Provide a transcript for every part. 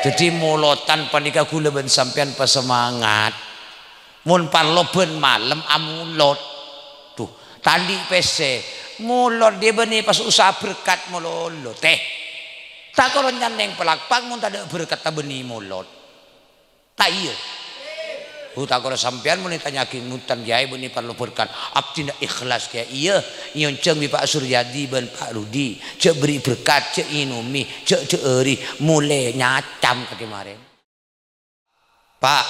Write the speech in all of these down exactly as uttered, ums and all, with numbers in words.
Dhâddhi, molodhân panèka ghulâ bân sampèyan pasemangat. Mon parlo bân malem amolod. Duh, ta' andi' pèssè. Molod dhiyâ bânnè pas usaha berkat malolo. Tèh. Ta' karo nyandeng palakpak mon tadâ' berkat ta' bânnè molod. Ta' iyâ? Bu, ta' karo sampèyan mon ètanya'aghi, "Bhunten, Kèyaè, bânnè parlo berkat?" "Abdhina ikhlas, Kèyaè." "Iyâ, èyonjhâng bi' Pak Suryadi bân Pak Rudi. Jhâ' bherri' berkat, jhâ' ènomè, jhâ' dâ'âri." Molè nyacam kakè marèn. Pak,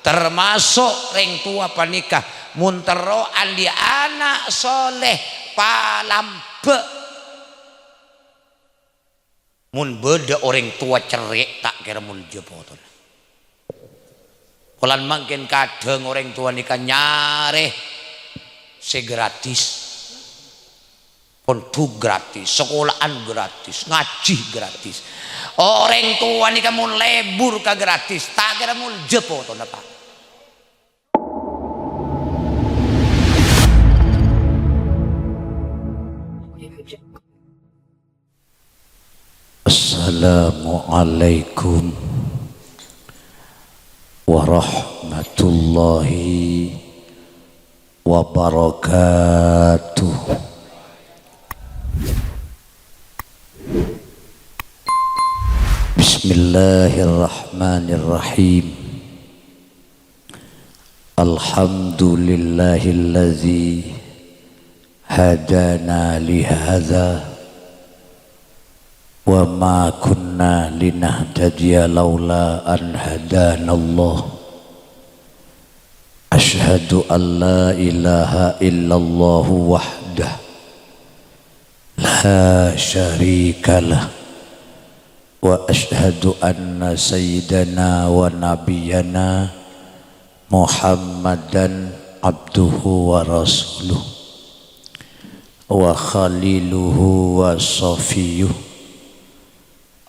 termasuk rèng towa panèka, mon terro andi' ana' soleh, palambâ'. Mon bâdâ orèng towa cerrè', ta' kèra molja potona. Polana mangkèn kadhâng orèng towa nèka nyarè sè gratis. Pondhuk gratis, sakola'an gratis, ngajhi gratis. Orèng towa nèka mon lebur ka gratis, ta' kèra molja potona, Pak. Assalamualaikum warahmatullahi wabarakatuh. Bismillahirrahmanirrahim. Alhamdulillahilladzi hadana li hadza wa ma kunna linahtadiya laula an hadanallah. Asyhadu an la ilaha illallah wahdah la syarikalah, wa asyhadu anna sayyidana wa nabiyyana Muhammadan abduhu wa rasuluh, wa khaliluhu wa safiyuh,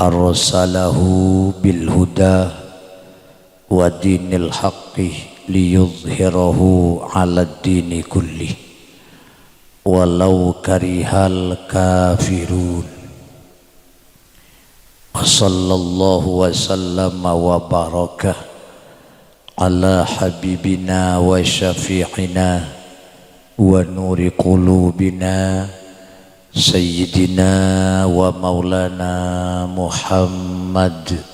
arsalahu bil huda wa dinil haqqi liyudhhirahu 'alad dini kulli, walau karihal kafirun. Wa sallallahu wa sallama wa baraka ala habibina wa syafi'ina wa nuri qulubina sayyidina wa maulana Muhammad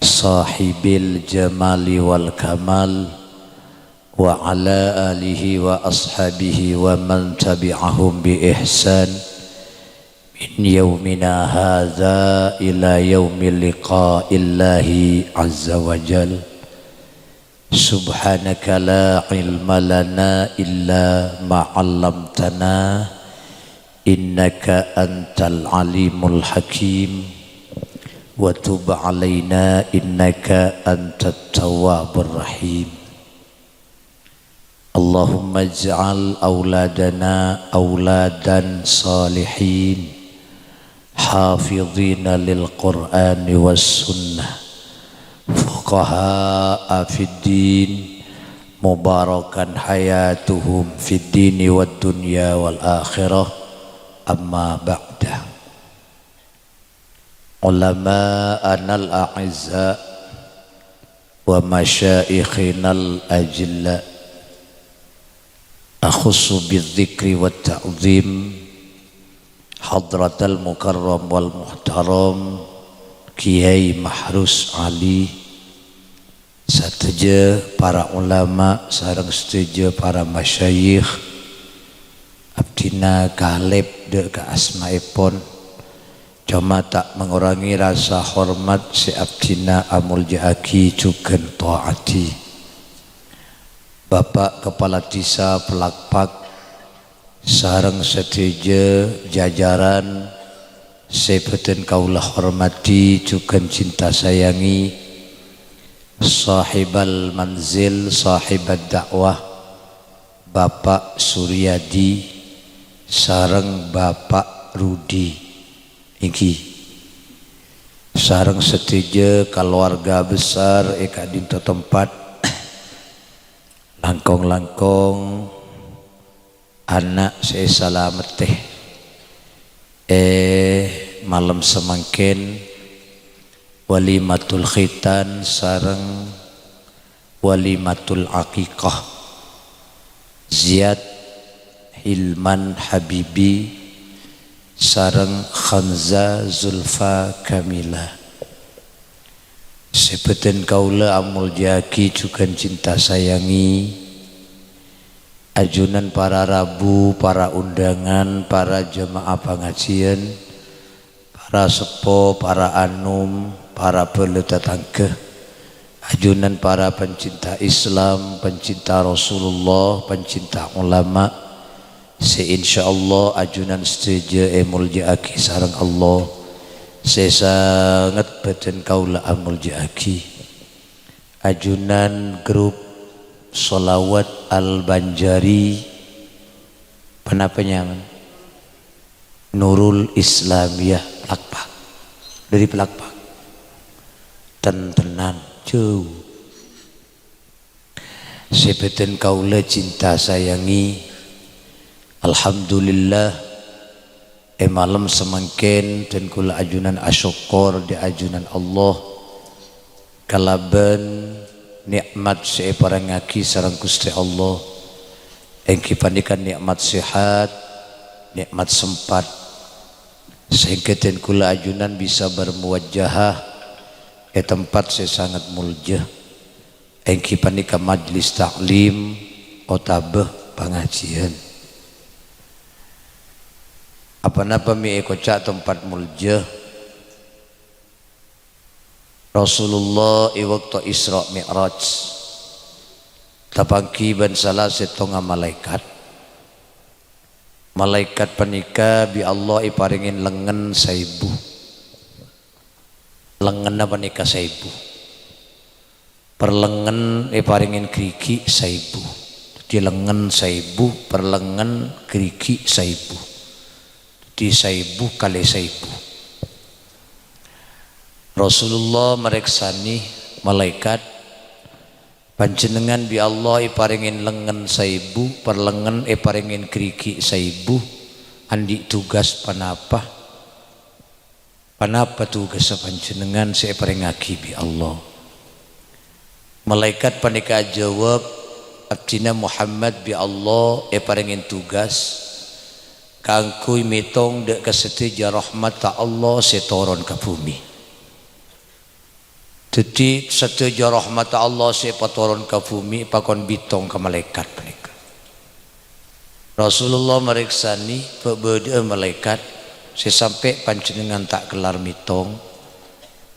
sahibil jamali wal kamal wa ala alihi wa ashabihi wa man tabi'ahum bi ihsan min yaumina hadza ila yaumi liqa'illahi azza wa jal. Subhanaka la ilma lana illa ma 'allamtana, innaka antal alimul hakim, wa tub 'alaina, innaka antat tawwabur rahim. Allahumma ij'al auladana auladan salihin, hafidhina lil Qur'ani was sunnah, fuqaha'a fid din, mubarakan hayatuhum fid dini wad dunya wal akhirah, amma ba'da. Ulama'anal a'izza wa masyaikhinal ajilla, akhussu bidzikri wat ta'zim hadratal mukarram wal muhtaram Kiai Mahrus Ali, sadhâjâ para ulama sareng sadhâjâ para masyayikh, abdhina kalèp dâ' ka asmaèpon, coma ta' mangorangi rasa hormat sè abdhina amolja'aghi jhughân ta'ati. Bapa' Kapala Dhisa Palakpak, sareng sadhâjâ jajaran sè bhâdhân kaulâ hormadhi jhughân cinta sayangi, Sahibal Manzil, Sahibad Da'wah, Bapa' Suryadi, sareng Bapa' Rudi, èngghi, sareng sadhâjâ kalowarga besar è ka'dinto tempat, langkong-langkong ana' sè èsalamettè è malem samangkèn, Walimatul khitan sareng walimatul aqiqah. Ziyad Hilman Habibi sareng Khanza Zulfa Kamila. Sè bâdhân kaulâ amoljâ'aghi jhughân cinta sayangi. Ajunan para rabu, para undangan, para jemaah pangajian, para seppo, para anom, para bhâlâ tatangghâ. Ajunan para pencinta Islam, pencinta Rasulullah, pencinta ulama, sè insyaallah ajunan sadhâjâ èmoljâ'aghi sareng Allah, sè sanget bâdhân kaulâ amoljâ'aghi. Ajunan grup Sholawat Al-Banjari, ponapa nyamana? Nurul Islamiyah Palakpak. Dâri Palakpak. Ten-tenan, jhâu. Sè bâdhân kaulâ cinta sayangi. Alhamdulillah, è malem samangkèn dhân kaulâ ajunan asokkor dâ' ajunan Allah kalabân nè'mat sè èparèngaghi sareng Ghustè Allah, èngghi panèka nè'mat sehat, nè'mat sempat, sehingga dhân kaulâ ajunan bisa bermuwajahah è tempat sè sanget molja, èngghi panèka majlis ta'lim otabâ pangajian. Aponapa mè' èkoca' tempat molja? Rasulullah è bâkto Isra Mi'raj tapangghi bân sala sèttonga malaèkat. Malaèkat panèka bi' Allah èparèngè lengngen saèbu. Lengnghenna panèka saèbu. Parlengngen èparèngè ghârighi' saèbu. Dhâddhi lengngen saèbu, parlengngen ghârighi' saèbu. Dhâddhi saèbu kalè saèbu. Rasulullah marèksanè malaèkat, "Panjhennengngan bi' Allah èparèngè lengngen saèbu, parlengngen èparèngè ghârighi' saèbu, andi' tugas ponapa? Ponapa tugassa panjhennengngan sè èparèngaghi bi' Allah?" Malaèkat panèka ajâwâb, "Abdhina Muhammad bi' Allah èparèngè tugas kaangghuy mètong dâ' ka sadhâjâ rahmatta Allah sè toron ka bhumè." Dhâddhi, sadhâjâ rahmatta Allah sè èpatoron ka bhumè pakon bitong ka malaèkat panèka. Rasulullah marèksanè, "Bâ-, bâdâ'â malaèkat sè sampè' panjhennengngan ta' kellar mètong?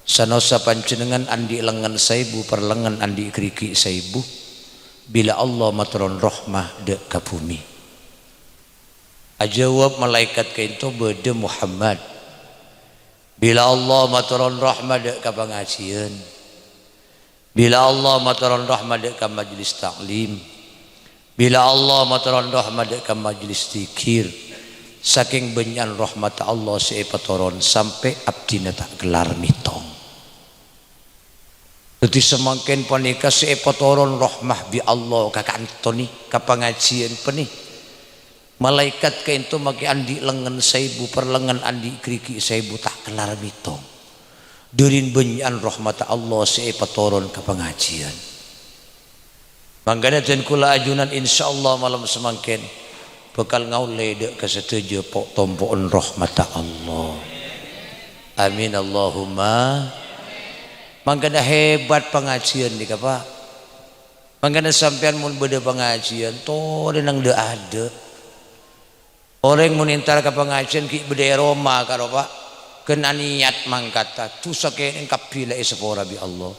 Sanaossa panjhennengngan andi' lengngen saèbu, parlengngen andi' ghârighi' saèbu, bilâ Allah matoron rahma dâ' ka bhumè?" Ajâwâb malaèkat ka'ènto, "Bâdâ Muhammad. Bilâ Allah matoron rahma dâ' ka pangajian. Bilâ Allah matoron rahma dâ' ka majlis ta'lim. Bilâ Allah matoron rahma dâ' ka majlis dzikir. Sakèng bânnya'an rahmatta Allah sè èpatoron, sampè' abdhina ta' kellar mètong." Dhâddhi, samangkèn panèka sè èpatoron rahmah bi' Allah ka kanto nè, ka pangajian panè. Malaèkat ka'ènto makè andi' lengngen saèbu, parlengngen andi' ghârighi' saèbu, ta' kellar mètong. Dhâri bânnya'an rahmatta Allah sè èpatoron ka pangajian. Mangkana dhân kaulâ ajunan, insyaallah, malem samangkèn bhâkal ngaollè dâ' ka sadhâjâ po'-tompo'en rahmatta Allah. Amin, Allahumma. Mangkana hebat pangajian nèka, Pak. Mangkana sampèyan mon bâdâ pangajian, torè neng dâ'-adâ'. Orèng mon entar ka pangajian ghi' bâdâ è roma karo, Pak. Ghân anèyat mangkata, dhusa kènèng kabbhi la èsapora bi' Allah.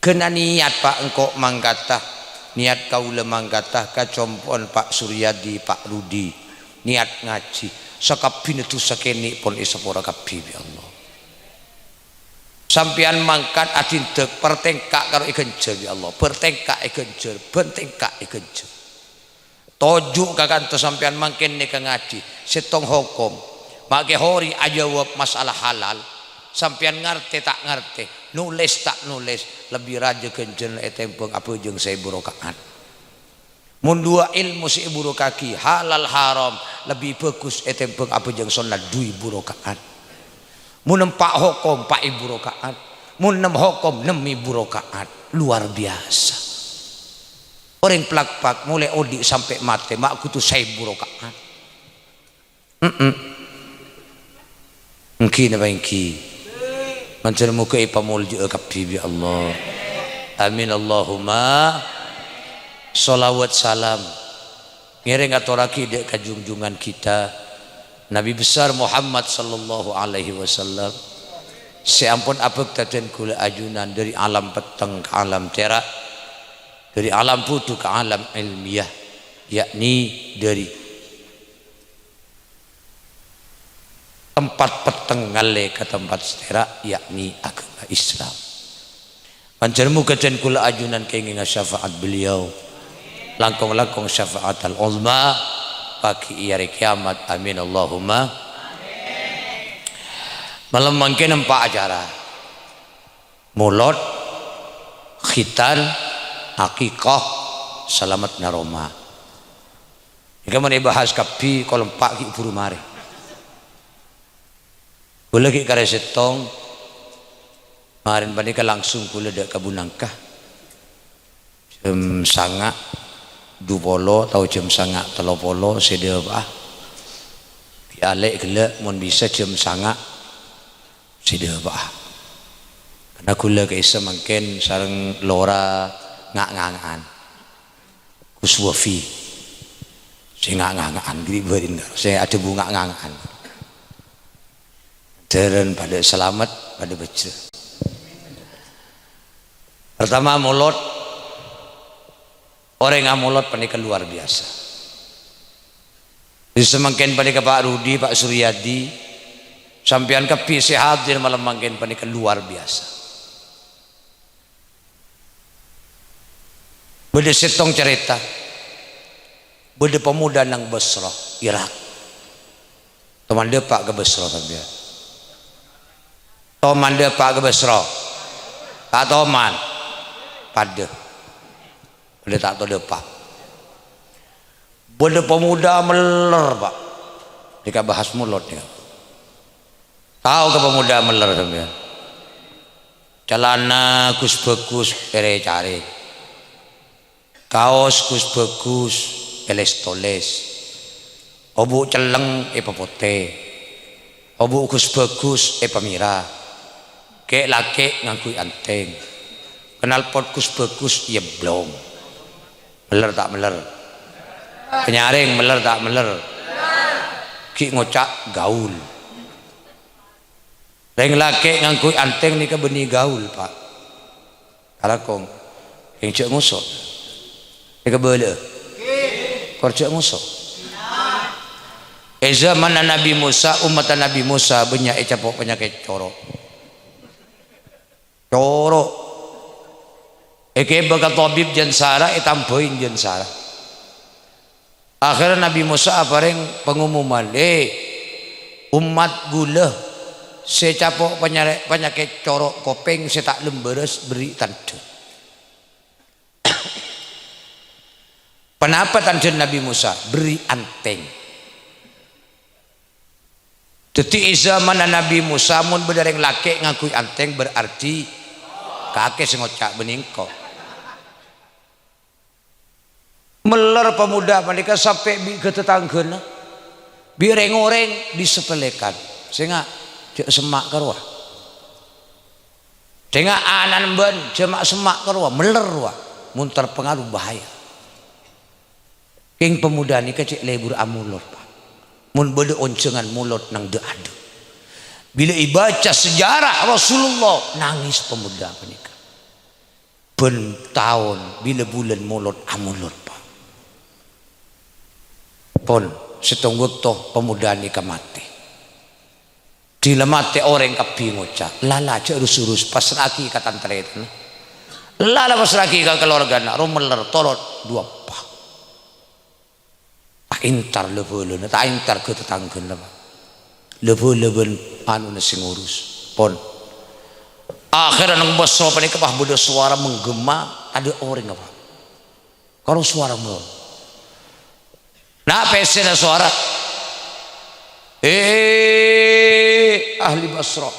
Ghân anèyat, Pak, engko' mangkata, nèyat kaulâ mangkata ka compo'en Pak Suryadi, Pak Rudi, nèyat ngajhi. Sakabbhina dhusa kènè' pon èsapora kabbhi bi' Allah. Sampèyan mangkat adhindhâk, partèngka' karo èghânjhâr bi' Allah, partèngka' èghânjhâr, bân tèngka' èghânjhâr. Toju' ka kanto sampèyan mangkèn nèka ngajhi, sèttong hokom. Makè horè ajâwâb masalah halal, sampèyan ngartè ta' ngartè, nolès ta' nolès, lebbi rajâ ghânjhârânna ètèmbhâng abhâjâng saèbu raka'at. Mon duwâ' èlmo sè èburukaghi, halal haram, lebbi bhâghus ètèmbhâng abhâjâng sonnat du èbu raka'at. Mon empa' hokom, empa' èbu raka'at. Mon nem hokom, nem èbu raka'at. Luar biasa. Orèng plak-plak, molaè odi' sampè' matè, ma' kodhu saèbu raka'at. Mm-mm. Ènggi napa ènggi? Manjhâr moghâ èpamoljâ'â kabbhi bi' Allah. Amin, Allahumma. Shalawat salam ngèrèng atorraghi dâ' ka junjungan kita, Nabi besar Muhammad sallallahu alaihi wasallam, sè ampon abhâkta dân kaulâ ajunan dâri alam petteng ka alam tèra', dâri alam bhudhu ka alam ilmiah, yakni dâri tempat petteng ngallè ka tempat sè tèra', yakni aghâma Islam. Manjhâr moghâ dân kaulâ ajunan kèngènga syafaat beliau. Langkong-langkong syafaatal uzma, paghi è arè kiamat. Amin, Allahumma. Malem mangkèn empa' acara. Molod, khitan, akikah, salamet naroma. Nèka mon èbahas kabbhi, kol empa' ghi' buru marè. Kaulâ ghi' karè sèttong, marèn panèka langsung kaulâ dâ' ka Bunangka. Jam sanga' du polo atau jam sanga' tello polo sè dâpa'a. Ghi' alè' ghellâ' mon bisa jam sanga' sè dâpa'a. Karna kaulâ ka'issa mangkèn sareng lora nga'-nganga'an. Gus Wafi. Sè nga'-nganga'an, ghi' bârin karo sè adhâbu nga'-nganga'an. Dhârân padâ salamet, padâ bhâjrâ. Pertama, molod. Orèng amolod panèka luar biasa. Di samangkèn panèka Pak Rudi, Pak Suryadi, sampèyan kabbhi sè hadir malem mangkèn panèka luar biasa. Bâdâ sèttong carèta. Bâdâ pemuda nang Basra, Irak. Toman dâpa' ka Basra sampèyan. Toman dâpa' ka Basra. Ta' toman. Padâ. Bâdâ ta' tao dâpa'. Bâdâ pemuda meller, Pak. Nèka bahas molod nèka. Tao ka pemuda meller sampèyan? Calana gus bhâghus pèrè-carè. Kaos gus bhâghus pèlès-tolès. Obu' celleng èpapotè. Obu' gus bhâghus èpamèra. Kè'-lakè' ngangghuy antèng. Knalpot gus bhâghus èyemblong. Meller ta' meller? Panyarèng meller ta' meller? Ghi' ngoca' gaul. Rèng lakè' ngangghuy antèng nèka bânnè gaul, Pak. Kalangkong. Rèng jhâ' ngoso'. Nèka bâlâ'â. Kor jhâ' ngoso'. È zamanna Nabbhi Mosa, ommatta Nabbhi Mosa bânnya' ècapo' panyakèt coro'. Coro'. Èghibâ ka tabib jân sara, ètambâi jân sara. Akhèrra Nabbhi Mosa aparèng pangomoman, "Hè, ommat ghulâ sè capo' panyarè-, panyakèt coro' kopèng sè ta' lem bârâs, berri' tandhâ." Ponapa tandhâna Nabbhi Mosa? Berri' antèng. Dhâddhi, è zamanna Nabbhi Mosa, mon bâdâ rèng lakè' ngangghuy antèng, berarti kakè sè ngoca' bânnè engko'. Meller pemuda panèka sampè' bi' ka tatangghâna, bi' rèng-orèng disepelekan. Sènga', jhâ' semma' ka rowa. Sènga' ana'na bân jhâ' ma' semma' ka rowa, meller rowa. Mon terpengaruh bahaya. Kèng pemuda nèka cè' lebur amolod, Pak. Mon bâdâ onjhângan molod nang dâ'-adâ'. Bilâ èbâca sejarah Rasulullah, nangès pemuda panèka. Bân taon bilâ bulân molod amolod, Pak. Pon, sèttong bâkto pemuda nèka matè. Dhilâ matè orèng kabbhi ngoca', "Lala, jhâ' rus-urus, pasra'aghi ka tan-tarètanna. Lala, pasra'aghi ka kalowargana, rowa meller torot duwâ eppa." Ta' entar la-bâlâna, ta' entar ka tatangghâna, Pak. La-bâlâ bân anuna sè ngurus. Pon. Akhèrra neng Basra panèka, Pak, bâdâ sowara menggema, tadâ' orèngnga, Pak. Karo sowara mèlo. Na' pèssèna sowara. "Hè, ahli Basra.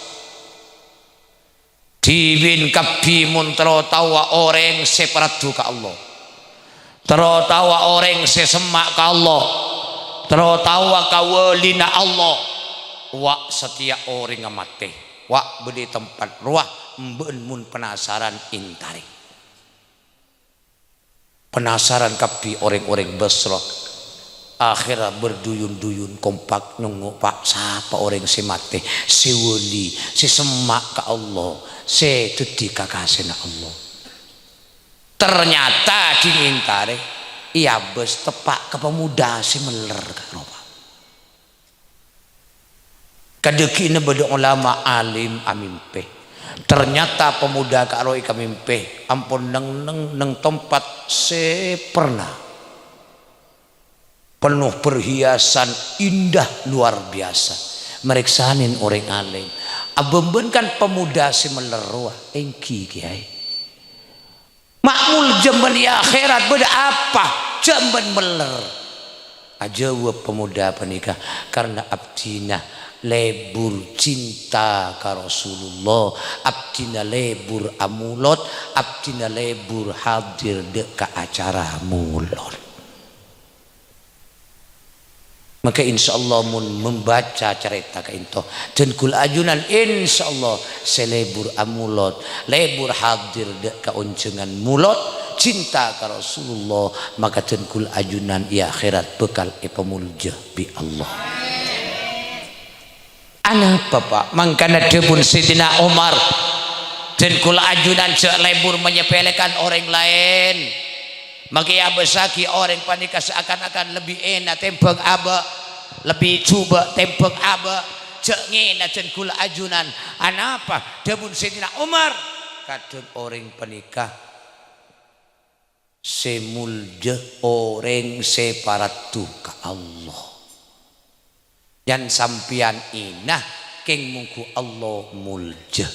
Dhibi'en kabbhi mon terro taowa orèng sè paraddhu ka Allah, terro taowa orèng sè semma' ka Allah, terro taowa ka walina Allah, wa' satèya orèngnga matè, wa' bâdâ è tempat rowa, embâ'ân mon penasaran èntarè. Penasaran kabbhi orèng-orèng Basra. Akhèrra berduyun-duyun kompak nyengngo', "Pa', sapa orèng sè matè, sè wali, sè semma' ka Allah, sè dhâddhi kakasèna Allah?" Ternyata dhing èntarè èabâs teppa' ka pemuda sè meller ka'rowa. Kadhâggi'na bâdâ ulama alim amèmpè. Ternyata pemuda ka'rowa èkamèmpè ampon neng-neng neng tempat sè perna. Penuh perhiasan indah luar biasa. Marèksanè orèng alim. Abâmbân kan pemuda sè meller rowa, "Èngghi, Kèyaè. Ma' molja bân è akhèrat bâdâ apa jhâ' bân meller?" Ajâwâb pemuda panèka, "Karna abdhina lebur cinta ka Rasulullah, abdhina lebur amolod, abdhina lebur hadir dâ' ka acara molod." Maka insyaallah mon membaca carèta ka'ènto, dân kaulâ ajunan insyaallah sè lebur amolod, lebur hadir dâ' ka onjhângan molod, cinta ka Rasulullah, maka dân kaulâ ajunan è akhèrat bhâkal èpamolja bi' Allah. Anapa, Pa'? Mangkana dhâbuna Sayyidina Umar, "Dân kaulâ ajunan jhâ' lebur manyepelekan orèng laèn. Maka èabâssaghi orèng panèka saakan-akan lebbi èna tèmbhâng abâ', lebbi jhubâ' tèmbhâng abâ'. Jhâ' ngèna dân kaulâ ajunan." Anapa? Dhâbuna Sayyidina Umar, "Kadhâng orèng panèka sè molja orèng sè paraddhu ka Allah. Yan sampèyan èna, kèng mongghu Allah molja."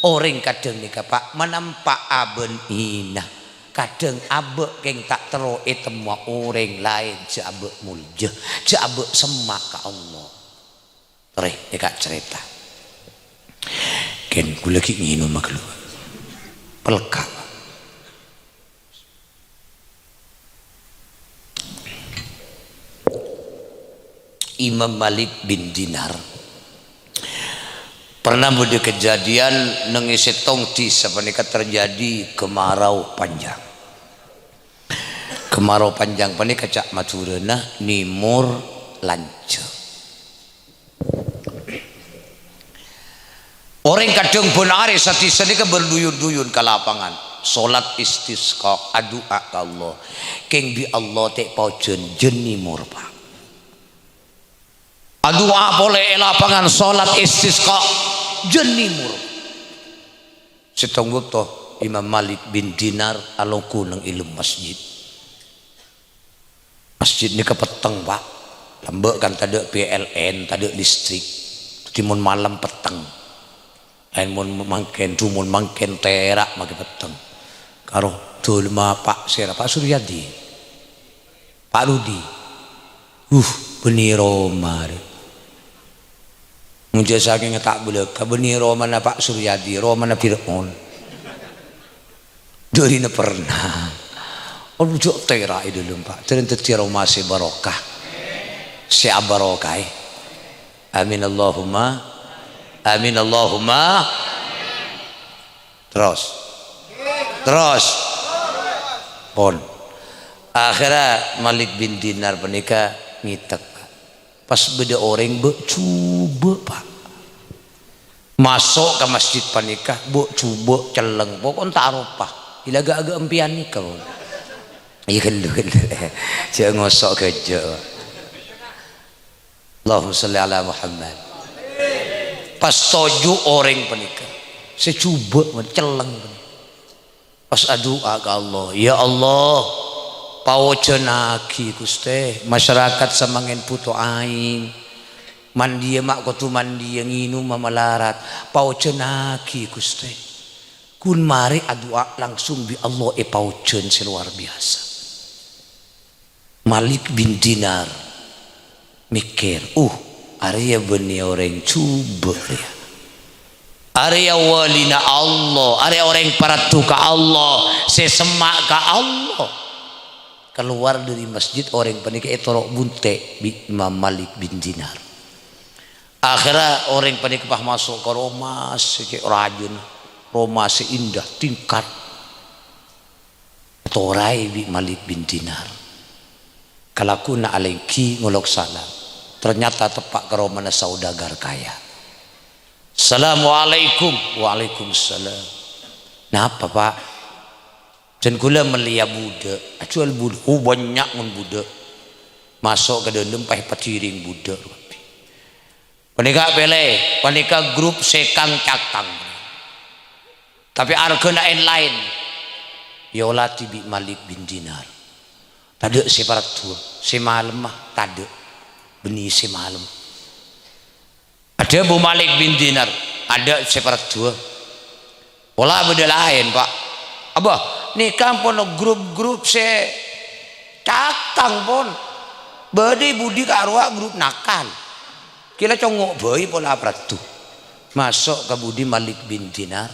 Orèng kadhâng nèka, Pa', manampa abâ' èna. Kadhâng abâ' kèng ta' terro ètemmowa orèng laèn jhâ' abâ' molja, jhâ' abâ' semma' ka Allah. Torè, èka' carèta. Kèng kaulâ ghi' ngènoma ghâllu. Pelka'. Imam Malik bin Dinar. Pernah bâdâ kejadian neng è sèttong dhisa panèka terjadi kemarau panjang. Kemarau panjang panèka ca' Madhurâna nèmor lanjhâng. Orèng kadhâng bân arè sadhisa nèka berduyun-duyun ka lapangan, solat istisqa, adu'a ka Allah. Kèng bi' Allah ta' èpaojhân, jhân nèmor, Pa'. Adu'a polè è lapangan, solat istisqa, jhân nèmor. Sèttong bâkto Imam Malik bin Dinar alongghu neng è dâlem masjid. Masjid nèka petteng, Pa'. Lambâ' kan tadâ' P L N, tadâ' listrik. Dhâddhi mon malem petteng. Laèn mon mangkèn, dhumon mangkèn tèra' makè petteng. Karo dhâlemma Pa' sèra, Pa' Suryadi. Pa' Rudi. Uh, bânnè roma rè. Mon jhâ' sakèng ta' bâlâkka, bânnè romana Pa' Suryadi, romana Fir'aun. Dârina pernah. Aduh, jhâ' tèra' è dâlem, Pa'. Dârina dhâddhi roma sè barokah. Sè abarokaè. Amin Allahumma. Amin Allahumma. Terros. Terros. Pon. Akhèrra Malik bin Dinar panèka ngètèk, Pa'. Pas bâdâ orèng bâ'-jhubâ', Pa'. Maso' ka masjid panèka, bâ'-jhubâ', celleng, pokok ta' aropa. Ila ga'-aga' empèyan nèka, pon. Iyâ, ghâllu, ghâllu. Jhâ' ngoso' ghâjâ'. Allahumma shalli ala Muhammad. Pas toju' orèng panèka. Sè jhubâ', celleng panèka. Pas adu'a ka Allah, "Ya Allah, paojhânaghi, Ghustè, masyarakat samangèn bhuto aèng. Mandiyâ ma' kodhu mandiyâ, ngènoma malarat. Paojhânaghi, Ghustè." Ghun marè adu'a, langsung bi' Allah èpaojhân sè lowar biyasa. Malik bin Dinar mèkkèr, "Uh, arèya bânnè orèng jhubâ' rèya. Arèya walina Allah, arèya orèng paraddhu ka Allah, sè semma' ka Allah. Kalowar dhâri masjid, orèng panèka ètoro' bunte' bi' Imam Malik bin Dinar. Akhèrra orèng panèka pas maso' ka roma sè cè' rajâna, roma sè indah tingkat. Ètoraè bi' Malik bin Dinar. Kalagghuna alèngghi ngolok salam. Ternyata teppa' ka romana saudagar kaya. "Assalamualaikum." "Waalaikumsalam." "Napa, Pak?" "Jhân kaulâ mellèya budha'." "Ajhuwâl budha'?" "Oh, bânnya' mon budha'." Maso' ka dâlem, pas èpadhiring budha'. Panèka pèlè, panèka grup sè kang-cakang. Tapè arghâna en-laèn. Èoladhi bi' Malik bin Dinar. Tadâ' sè paraddhuwâ, sè malemma tadâ'. Bânnè sè malem. Adhâbu Malik bin Dinar, adâ' sè paraddhuwâ. Pola bâdâ laèn, Pak. Abâ, nèka ampon grup-grup sè cakang, pon. Bâdâ è budi ka'rowa grup nakal. Kèla congngo' bhâi pola paraddhu. Maso' ka budi Malik bin Dinar.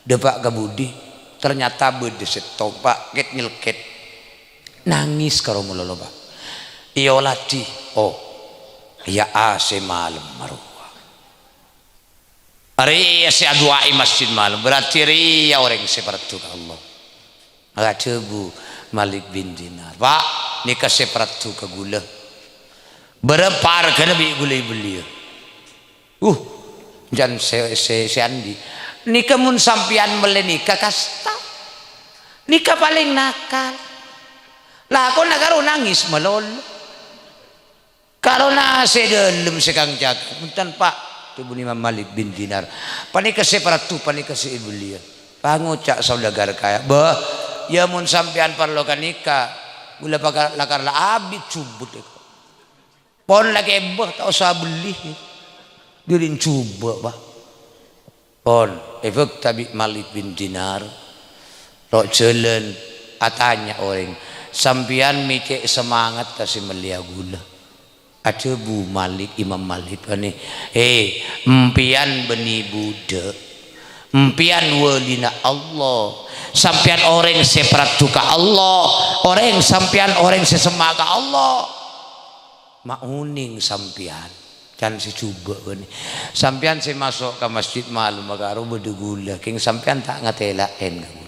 Dâpa' ka budi, ternyata bâdâ sèttong, Pak, kèt-nyelkèt. Nangès karo malolo, Pak. Èoladhi, oh, iyâ, a sè malem marowa. Arèya sè adu'a è masjid malem, berarti rèya orèng sè paraddhu ka Allah. Maka adhâbu Malik bin Dinar, "Pak, nèka sè paraddhu ka ghulâ. Bârâmpa arghâna bi' ghulâ èbelliyâ?" "Uh, jhân sè, sè, sè andi'." "Nèka mon sampèyan mellè nèka kasta. Nèka palèng nakal." Lakona karo nangès malolo. Karana sè dâlem sè kang jâgâ, "Bhunten, Pak," dhâbuna Imam Malik bin Dinar, "panèka sè paraddhu, panèka sè èbelliyâ." Pangoca' saudagar kaya, "Bâh, yâ mon sampèyan parlo ghânèka, ghulâ paka-, lakar la abit jhubut èko. Pon la kèbâ, ta' osa belliyâ. Dâri jhubâ', Pak." Pon, èbhâkta bi' Malik bin Dinar, ro' jhâlân, atanya orèng, "Sampèyan mè' cè' samangatta sè mellèya ghulâ?" Adhâbu Malik, Imam Malik panè, "Eh, empèyan bânnè budha'. Empèyan walina Allah. Sampèyan orèng sè paraddhu ka Allah. Orèng sampèyan orèng sè semma' ka Allah." Ma' onèng sampèyan, can sè jhubâ' bânnè. Sampèyan sè maso' ka masjid malem karo bâdâ ghulâ, kèng sampèyan ta' ngatèlaè ka ghulâ.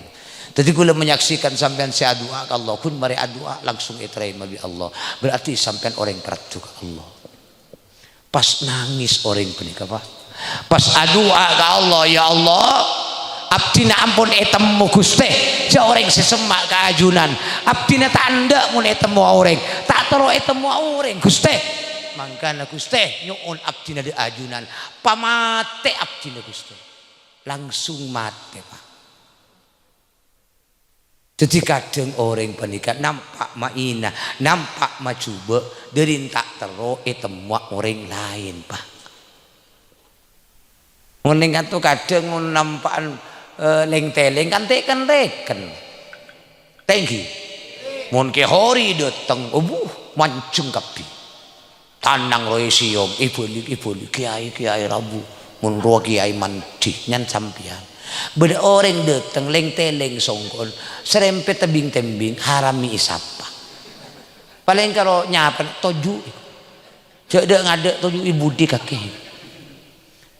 Dhâddhi ghulâ menyaksikan sampèyan sè adu'a ka Allah, ghun marè adu'a langsung ètarèma bi' Allah. Berarti sampèyan orèng paraddhu ka Allah. Pas nangès orèng ghânèka, Pak. Pas adu'a ka Allah, "Ya Allah, abdhina ampon ètemmo, Ghustè, jhâ' orèng sè semma' ka ajunan. Abdhina ta' endâ' mon ètemmowa orèng, ta' terro ètemmowa orèng, Ghustè. Mangkana, Ghustè, nyo'on abdhina dâ' ajunan, pamatè abdhina, Ghustè." Langsung matè, Pak. Dhâddhi, kadhâng orèng panèka nampa' maèna, nampa' majhubâ', dâri ta' terro ètemmowa orèng laèn, Pak. Mon nèng kanto kadhâng mon nampa'an, eh, lèng-tèlèng kan tèken-tèken. Tèngghi. Mon Kè Hori dâteng, obuh, manjeng kabbhi. Tanang rowa èsèyom, èbâlik, èbâlik, "Kèyaè, Kèyaè rabu." Mon rowa kèyaè mandhi, nyan sampèyan. Bâdâ orèng dâteng, lèng-tèlèng songko'en, serempet tèmbhing-tèmbhing, haram mè' èsapa. Palèng karo nyapana, "Toju'i. Jhâ' dâ'-ngadâ' toju'i budi kakè."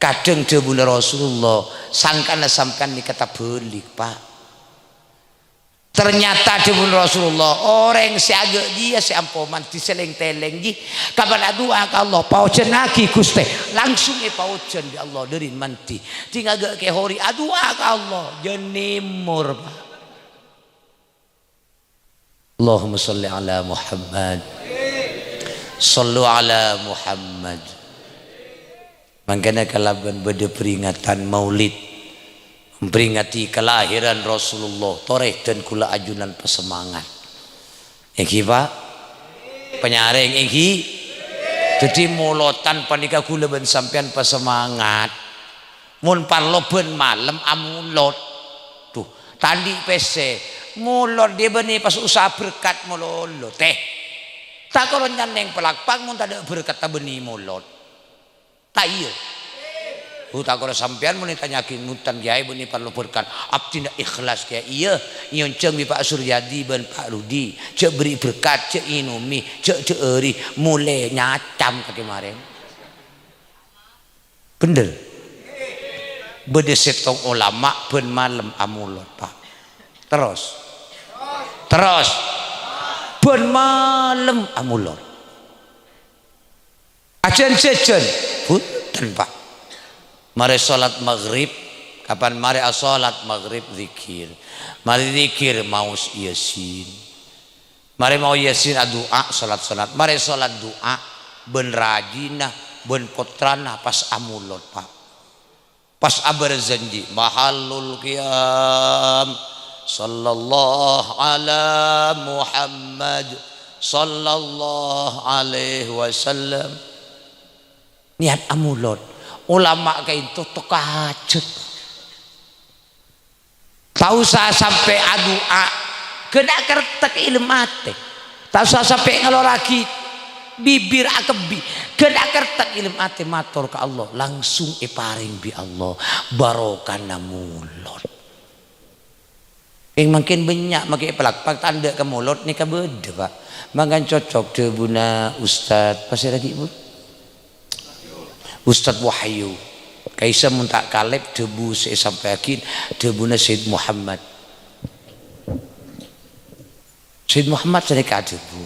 Kadhâng dhâbuna Rasulullah, "Sangkana sampèyan nèka tabâlik, Pak." Ternyata dhâbuna Rasulullah, orèng sè aghâ' jiyâ sè ampo mandhi sè lèng-tèlèng jiyâ, kapan adu'a ka Allah, "Paojhânnaghi, Ghustè," langsung èpaojhân bi' Allah dâri mandhi. Dhing aghâ' Kè Hori adu'a ka Allah, jhân nèmor, Pak. Allahumma shalli ala Muhammad. Shallu ala Muhammad. Mangkana kalabân bâdâ peringatan Maulid, memperingati kelahiran Rasulullah, torè dân kaulâ ajunan pasemangat. Èngghi, Pak? Panyarèng, èngghi? Dhâddhi, molodhân panèka kaulâ bân sampèyan pasemangat. Mon parlo bân malem amolod. Duh, ta' andi' pèssè. Molod dhiyâ bânnè pas usaha berkat mololo, tèh. Ta' koro nyannèng palakpak mon tadâ' berkat ta' bânnè molod. Ta' iyâ? Bu, ta' koro sampèyan mon ètanya'aghi, "Ngonten, Kèyaè, bânnè parlo berkat?" "Abdhina ikhlas, Kèyaè." "Iyâ, èonjhâng bi' Pak Suryadi bân Pak Rudi. Jhâ' bherri' berkat, jhâ' ngènomè, jhâ' dhâ'âri." Molè nyacam ka kèmarèn. Bhender. Bâdâ sèttong olama bân malem amolod, Pak. Terros. Terros. Bân malem amolod. Ajân-jhâjhân? Bhunten, Pak. Marè sholat maghrib, kapan marè asholat maghrib, zikir. Marè zikir, maos Yasin. Marè maos Yasin, adu'a, sholat-sholat. Marè sholat du'a, bân rajina, bân pottrana pas amolod, Pak. Pas abârjhânjhi, "Mahallul qiyam, sallallahu ala Muhammad, sallallahu alaihi wasallam." Niat amolod. Olama ka'dinto tok hajât. Ta' osa sampè' adu'a, ghân akertèk è dâlem atè. Ta' osa sampè' ngalorraghi bibir akebbi, ghân akertèk è dâlem atè mator ka Allah, langsung èparèng bi' Allah barokana molod. Kèng mangkèn bânnya' makè palakpak tandhâ ka molod nèka bâdâ, Pak. Mangkana cocok dhâbuna Ustad, pasèra ghi', Bu? Ustad Wahyu. Kaisa mon ta' kalèp dhâbu sè èsampèyaghi dhâbuna Sayyid Muhammad. Sayyid Muhammad sanèka adhâbu,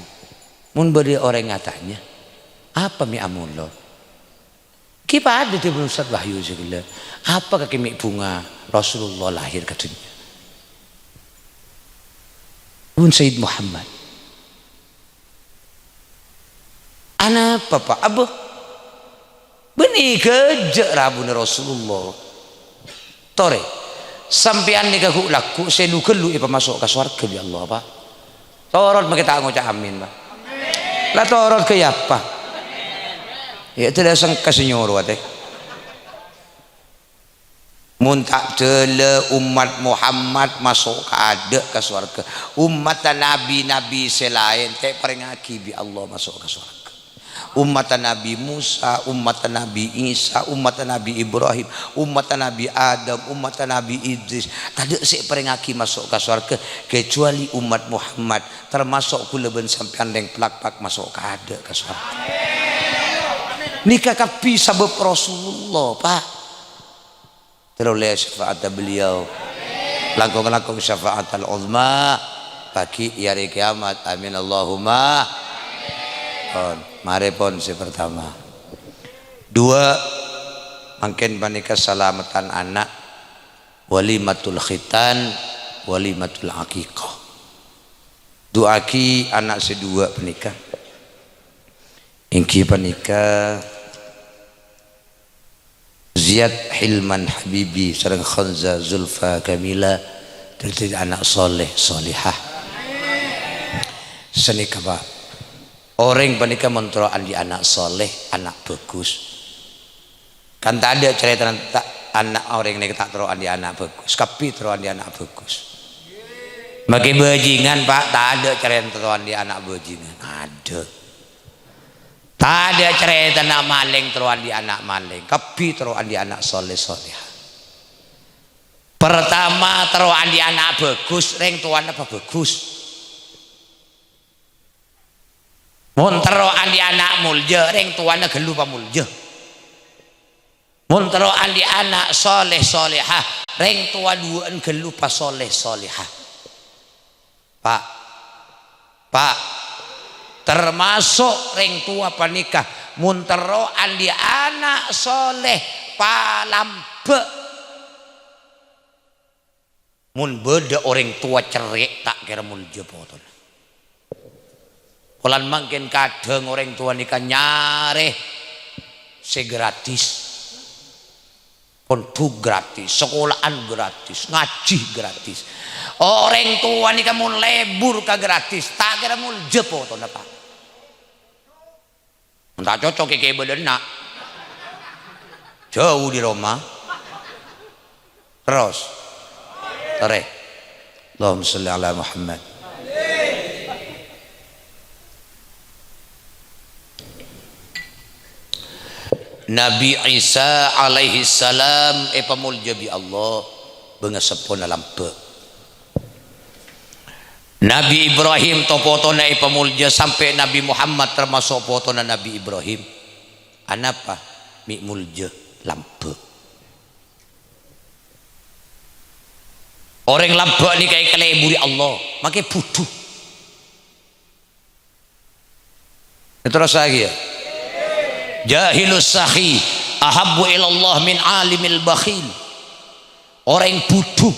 "Mon bâdâ orèng atanya, 'Apa mè' amolod?' Ghi' padâ dhâbuna Ustad Wahyu sè ghellâ', 'Apa kakè mè' bhunga Rasulullah lahir ka dhunnya?'" Dhâbuna Sayyid Muhammad. Anapa, Pak? Abâ, bânnè ghâjâ' rabuna Rasulullah. Torè, sampèyan nèka ghu'-lagghu' sè lu-ghâllu èpamaso' ka sowarghâ bi' Allah, Pak. Torot makè ta' ngoca' amin, Pak. La torot ghâ' apa? Ya, dhâlâ sengka sè nyoro atè. Mon ta' dhâlâ ommat Muhammad maso' ka adâ' ka sowarghâ. Ommatta nabi-nabi sè laèn ta' èparèngaghi bi' Allah maso' ka sowarghâ. Ommatta Nabi Musa, ommatta Nabi Isa, ommatta Nabi Ibrahim, ommatta Nabi Adam, ommatta Nabi Idris, tadâ' sè èparèngaghi maso' ka sowarghâ, kecuali ommat Muhammad, termaso' ghulâ bân sampèyan rèng palakpak maso' ka adâ' ka sowarghâ. Nèka kabbhi sabâb Rasulullah, Pak. Terolè syafa'atta beliau. Langkong-langkong syafa'atal uzma. Paghi' è arè kiamat. Amin Allahumma. Pon. Marè pon sè pertama. Dua, mangkèn panèka salameddhân ana', walimatul khitan, walimatul aqiqah. Du'aaghi ana' sè duwâ' panèka. Èngghi panèka Ziyad Hilman Habibi sareng Khonza Zulfa Kamila dhâddhi ana' soleh solehah. Sanèka, Pak. Orèng panèka mon terro andi' ana' soleh, ana' bhâghus. Kan tadâ' carètana ta-, ana' orèng nèka ta' terro andi' ana' bhâghus. Kabbhi terro andi' ana' bhâghus. Makè bhâjingan, Pak, tadâ' carètana terro andi' ana' bhâjingan. Adâ'. Tadâ' carètana malèng terro andi' ana' malèng, kabbhi terro andi' ana' soleh solehah. Pertama, terro andi' ana' bhâghus, rèng towana pabhâghus. Mon terro andi' ana' molja, rèng towana ghâllu pamolja. Mon terro andi' ana' soleh solehah, rèng towa duwâ'ân ghâllu pasoleh solehah. Pak, Pak, termaso' rèng towa panèka, mon terro andi' ana' soleh, palambâ'. Mon bâdâ orèng towa cerrè', ta' kèra molja potona. Polana mangkèn kadhâng orèng towa nèka nyarè sè gratis. Pondhuk gratis, sakola'an gratis, ngajhi gratis. Orèng towa nèka mon lebur ka gratis, ta' kèra molja potona, Pak. Mon ta' cocok kèkè bâdâ enna'. Jhâu dâri roma. Terros. Torè. Allahumma shalli ala Muhammad. Nabi Isa alaihissalam èpamolja bi' Allah, bângaseppona lambâ'. Nabi Ibrahim to-potona èpamolja, sampè' Nabi Muhammad tamaso' potona Nabi Ibrahim. Anapa? Mè' molja lambâ'. Orèng lambâ' nèka èkalèburi Allah, makè budhu. Terros lagi ya. Jahilus sakhi ahabbu ilallah min alimil bakhil. Orèng budhu,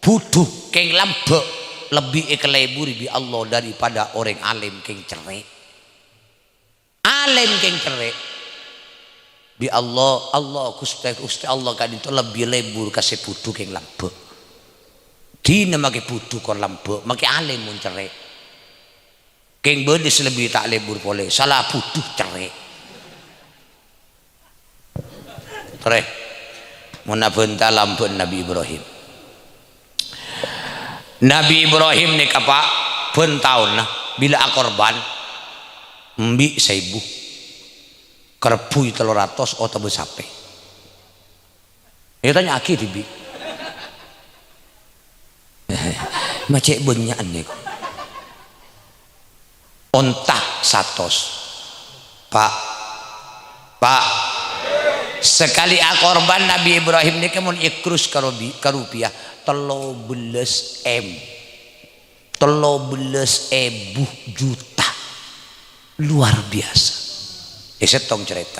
budhu kèng lambâ' lebbi èkalèburi bi' Allah daripada orèng alim kèng cerrè'. Alim kèng cerrè'. Bi' Allah, Allah, Ghustè, Ghustè Allah ka'dinto lebbi lebur ka sè budhu kèng lambâ'. Dinah makè budhu kor lambâ', makè alim mon cerrè'. Kèng bâdâ sè lebbi ta' lebur polè, sala budhu cerrè'. Torè, mon abânta lambâ'na Nabi Ibrahim. Nabi Ibrahim nèka, Pa', bân taonna bilâ akorban embi' saèbu, karebbhuy tello ratos otabâ sapè. Ètanya'aghi dhibi'. Ma' cè' bânnya'an nèko. Onta satos. Pa'. Pa'. Sakalè akorban Nabi Ibrahim nèka mon èkrus ka robi-, ka rupiah, tello bellâs M. Tello bellâs èbu juta. Luar biasa. È sèttong carèta.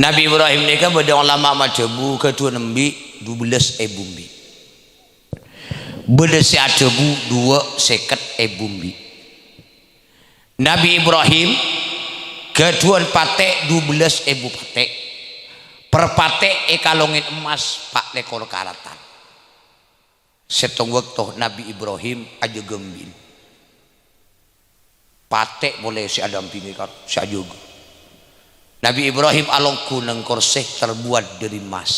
Nabi Ibrahim nèka bâdâ ulama madhâbu ghâdhuwân embi' dubellâs èbu embi'. Bâdâ sè adhâbu duwâ' sèket èbu embi'. Nabi Ibrahim ghâdhuwân patè' dubellâs èbu patè'. Per patè' èkalongè emmas pa' lèkor karatan. Sèttong bâkto Nabi Ibrahim ajâgâ embi'na. Patè' polè sè adampingè karo sè ajâgâ. Nabi Ibrahim alongghu neng korsè terbuat dhâri emmas.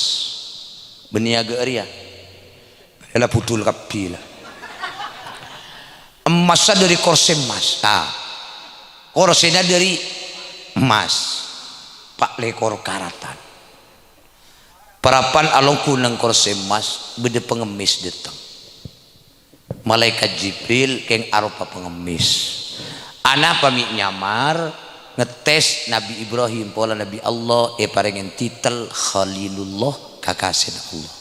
Bânnè aghâ' rèya. Ella budhul kabbhi la. Emmassa dhâri korsè emmas. Ah. Korsèna dhâri emmas. Pa' lèkor karatan. Parappa'na alongghu neng korsè emmas, bâdâ pangemmès dâteng. Malaèkat Jibril kèng aropa pangemmès. Anapa mè' nyamar ngetes Nabi Ibrahim, polana bi' Allah èparèngè titel Khalilullah, kakasèna Allah.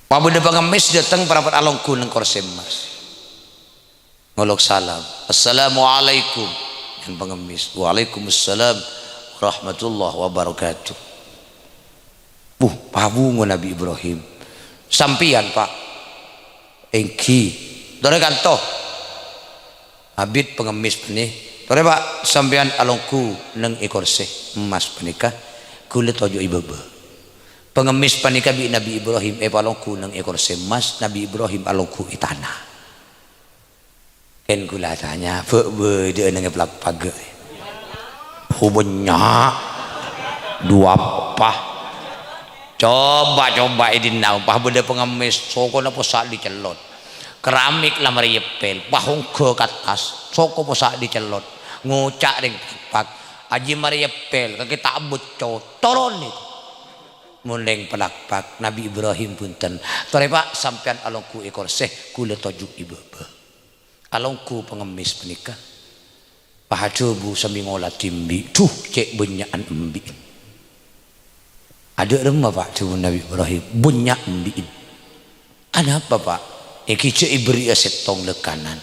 Pabâdâ pangemmès dâteng parappa'na alongghu neng korsè emmas. Ngolok salam. "Assalamualaikum." Yang pangemmès. "Waalaikumsalam warahmatullahi wabarakatuh." Wuh, pabungo Nabi Ibrahim. "Sampèyan, Pa'?" "Èngghi." "Torè kanto." Abit pangemmès bânnè. "Torè, Pa', sampèyan alongghu neng è korsè emmas panèka. Kaulâ toju' è bâbâ." Pangemmès panèka bi' Nabi Ibrahim èpalongghu neng è korsè emmas, Nabi Ibrahim alongghu è tana. Kèng kaulâ tanya, bâ' bâdâ'â neng è palakpak? Oh, bânnya'. Duwâ' pa. Coba, coba è dinna' pa bâdâ pangemmès, sokona possa' dicellot. Keramik la marè èpèl, pa ongghâ ka attas, soko possa' dicellot. Ngoca' rèng palakpak, "Ajiyâ marè èpèl, kakè ta' becco, toronè." Mon rèng palakpak, Nabi Ibrahim bhunten. "Torè, Pa', sampèyan alongghu è korsè, kaulâ toju' è bâbâ." Alongghu pangemmès panèka. Pas adhâbu sambi ngolatè embi', "Dhu, cè' bânnya'an embi'." "Adâ' remma, Pa'?" dhâbuna Nabi Ibrahim. "Bânnya' embi'na." "Anapa, Pa'?" "Èngghi jhâ' èberri'â sèttong lèkanan."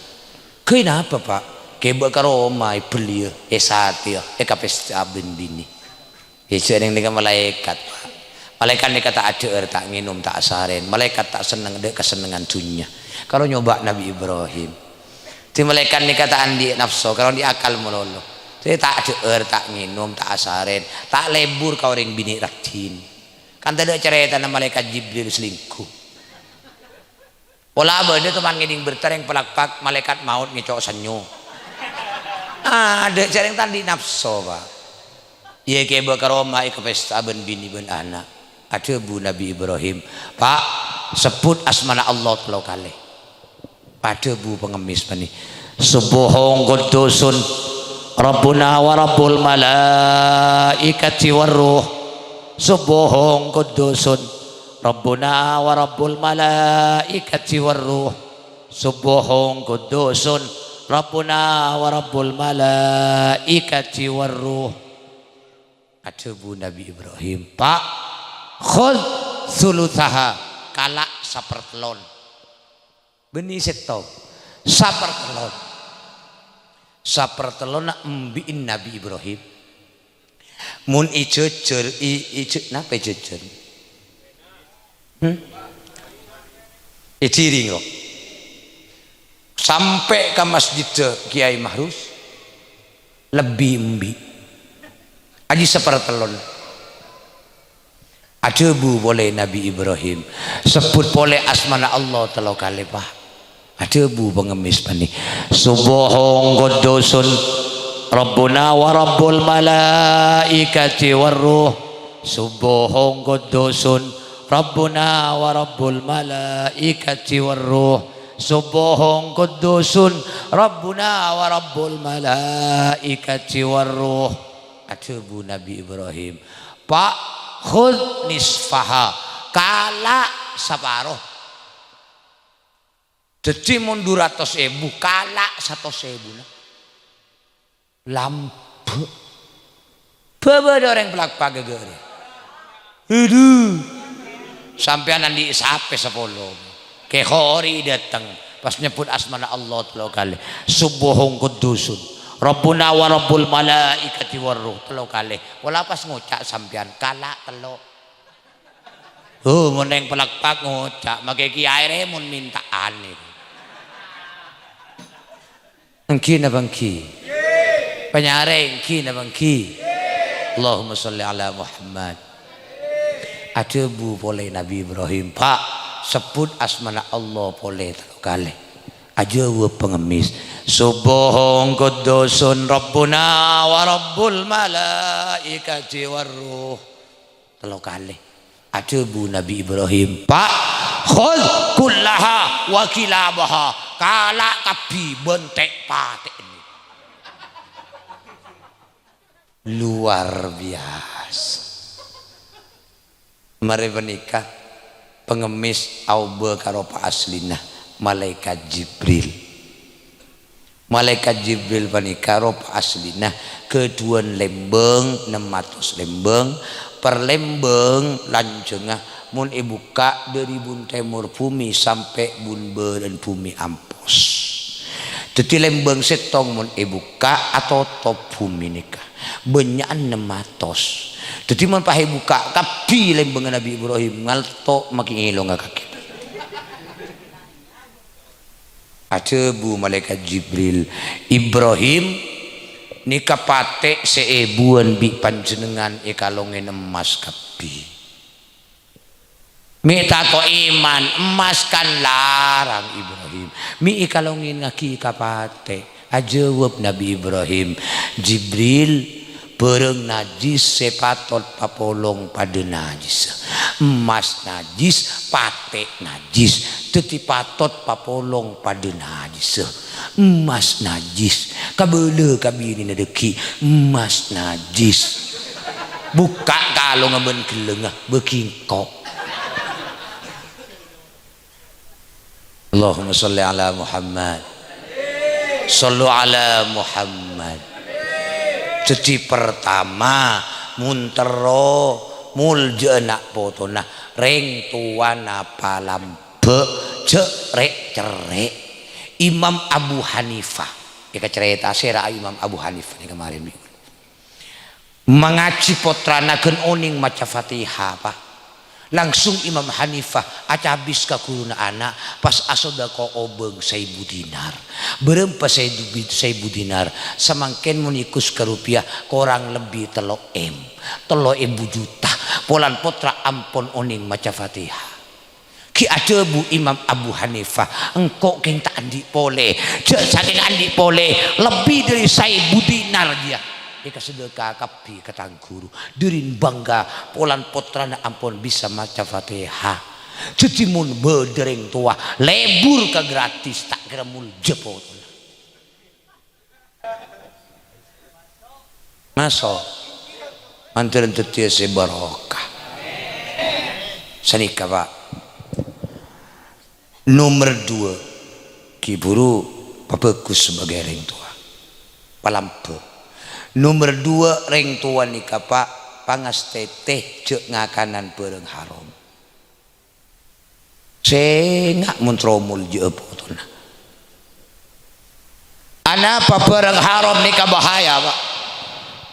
"Ghâbây napa, Pa'?" "Kèbâ ka roma èbelliyâ, èsatèya, èkapesta bân binè." È jhâ' neng-nèng ka malaèkat, Pa'. Malaèkat nèka ta' adhâ'âr, ta' ngènom, ta' asarèn. Malaèkat ta' senneng dâ' kasennengngan dhunnya. Karo nyoba' Nabi Ibrahim. Dhi malaèkat nèka ta' andi' napso, karo andi' akal malolo. Dhi ta' adhâ'âr, ta' ngènom, ta' asarèn. Ta' lebur ka orèng binè' raddhin. Kan tadâ' carètana malaèkat Jibril selingkuh. Pola bâdâ toman ngèdhing berta rèng palakpak, malaèkat maot ngèco' sennyo. Adâ' jhâ' rèng ta' andi' napso, Pa'. Iyâ kèbâ ka roma èkapesta bân binè bân ana'. Adhâbu Nabi Ibrahim, "Pa', sebbhut asmana Allah tello kalè." Adhâbu pangemmès bânnè, "Subbuhun quddusun." Rabbuna wa Rabbul malaikati war ruh. Subbuhun quddusun. Rabbuna wa Rabbul malaikati war ruh. Subbuhun quddusun. Rabbuna wa Rabbul malaikati war ruh. Adhâbu Nabi Ibrahim, "Pak, khudz tsulusaha, kala' sapertellon." Bânnè sèttong, sapertellon. Sapertellonna embi'in Nabi Ibrahim. Mon èjhâjhâr, è-, èjhâ-, napa èjhâjhâr? Hmm? Èdhiring, kok. Sampè' ka masjiddhâ Kiai Mahrus, lebbi embi'. Ajhi sapertellon. Adhâbu polè Nabi Ibrahim, "Sebbhut polè asmana Allah tello kalè, Pak." Adhâbu pangemmès panè, "Subbuhun quddusun Rabbuna wa Rabbul malaikati war ruh. Subbuhun quddusun Rabbuna wa Rabbul malaikati war ruh. Subbuhun quddusun Rabbuna wa Rabbul malaikati war ruh." Adhâbu Nabi Ibrahim, "Pak, khudz nisfaha, kala' saparo." Dhâddhi, mon du ratos èbu, kala' satos èbuna. Lambâ'. Bâbâ dâ' orèng palakpak ghâghârâ. Aduh. Sampèyan andi' sapè sapolo. Kè Khori dâteng, pas nyebbhut asmana Allah tello kalè. "Subbuhun quddusun. Rabbuna wa Rabbul malaikati war ruh," tello kalè. Pola pas ngoca' sampèyan, "Kala' tello'." Oh, mon orèng palakpak ngoca', makè kiyaè rè mon mènta'an nèko. Èngghi napa èngghi? Panyarè èngghi napa èngghi? Allahumma sholli ala Muhammad. Adhâbu polè Nabi Ibrahim, "Pak, sebbhut asmana Allah polè tello kalè." Ajâwâb pangemmès, "Subbuhun quddusun Rabbuna wa Rabbul malaikati war ruh." Tello kalè. Adhâbu Nabi Ibrahim, "Pak, khudz kullaha wa kilabaha, kala' kabbhi bân tè'-patè'na." Luar biasa. Marè panèka, pangemmès aobâ ka ropa aslina, Malaèkat Jibril. Malaèkat Jibril panèka ropa aslina ghâdhuwân lèmbâng, ennem atos lèmbâng, per lèmbâng lanjhângnga mon èbukka' dâri bun tèmor bhumè sampè' bun bârân bhumè ampos. Dhâddhi lèmbâng sèttong mon èbukka' atotop bhumè nèka. Bânnya'an ennem atos. Dhâddhi mon pas èbukka' kabbhi lèmbângnga Nabi Ibrahim, ngalto' makè ngèlonga kakè. Adhâbu Malaèkat Jibril, "Ibrahim, nèka patè' sè èbuwân bi' panjhennengngan èkalongè emmas kabbhi." Mè' tako' iman, emmas kan larang, Ibrahim. Mè' èkalongèngaghi ka patè'. Ajâwâb Nabi Ibrahim, "Jibril, bârâng najjhis sè patot papolong padâ najjhissa. Emmas najjhis, patè' najjhis. Dhâddhi patot papolong padâ najjhissa. Emmas najjhis. Kabâlâ ka binèna dhâggi', emmas najjhis. Bukka' kalongnga bân ghellângnga, bâghi engko'." Allahumma sholli ala Muhammad. Shollu ala Muhammad. Dhâddhi, pertama, mon terro moljâ'â na' potona, rèng towana palambâ', jhâ' rè'-cerrè'. Imam Abu Hanifah, èkacarèta sèra Imam Abu Hanifah nèka marèn, bi'. Mangajhi pottrana ghân onèng maca Fatihah, Pa'. Langsung Imam Hanifah acabis ka ghuruna ana', pas asodako obâng saèbu dinar. Bârâmpa saèbu, saèbu dinar? Samangkèn mon èkus ka rupiah, korang lebbi tello M, tello èbu juta. Polana pottra ampon onèng maca Fatihah. Ghi' adhâbu Imam Abu Hanifah, "Engko' kèng ta' andi' polè. Jhâ' sakèng andi' polè, lebbi dâri saèbu dinar jiyâ èkasadhâka kabbhi ka tang ghuru. Dârin bângga polana pottrana ampon bisa maca Fatihah." Dhâddhi mon bâdâ rèng towa lebur ka gratis, ta' kèra moljâ potona. Maso'. Mandhâr dhâddhiyâ sè barokah. Sanèka, Pak. Nomer dua, ghi' bhuru pabhâghus sabâgâi rèng towa. Palambâ'. Nomer dua, rèng towa nèka, Pak, pangastètè jhâ' ngakanan bhârâng haram. Sènga' mon tromol jhâ' potona. Anapa bhârâng haram nèka bahaya, Pak?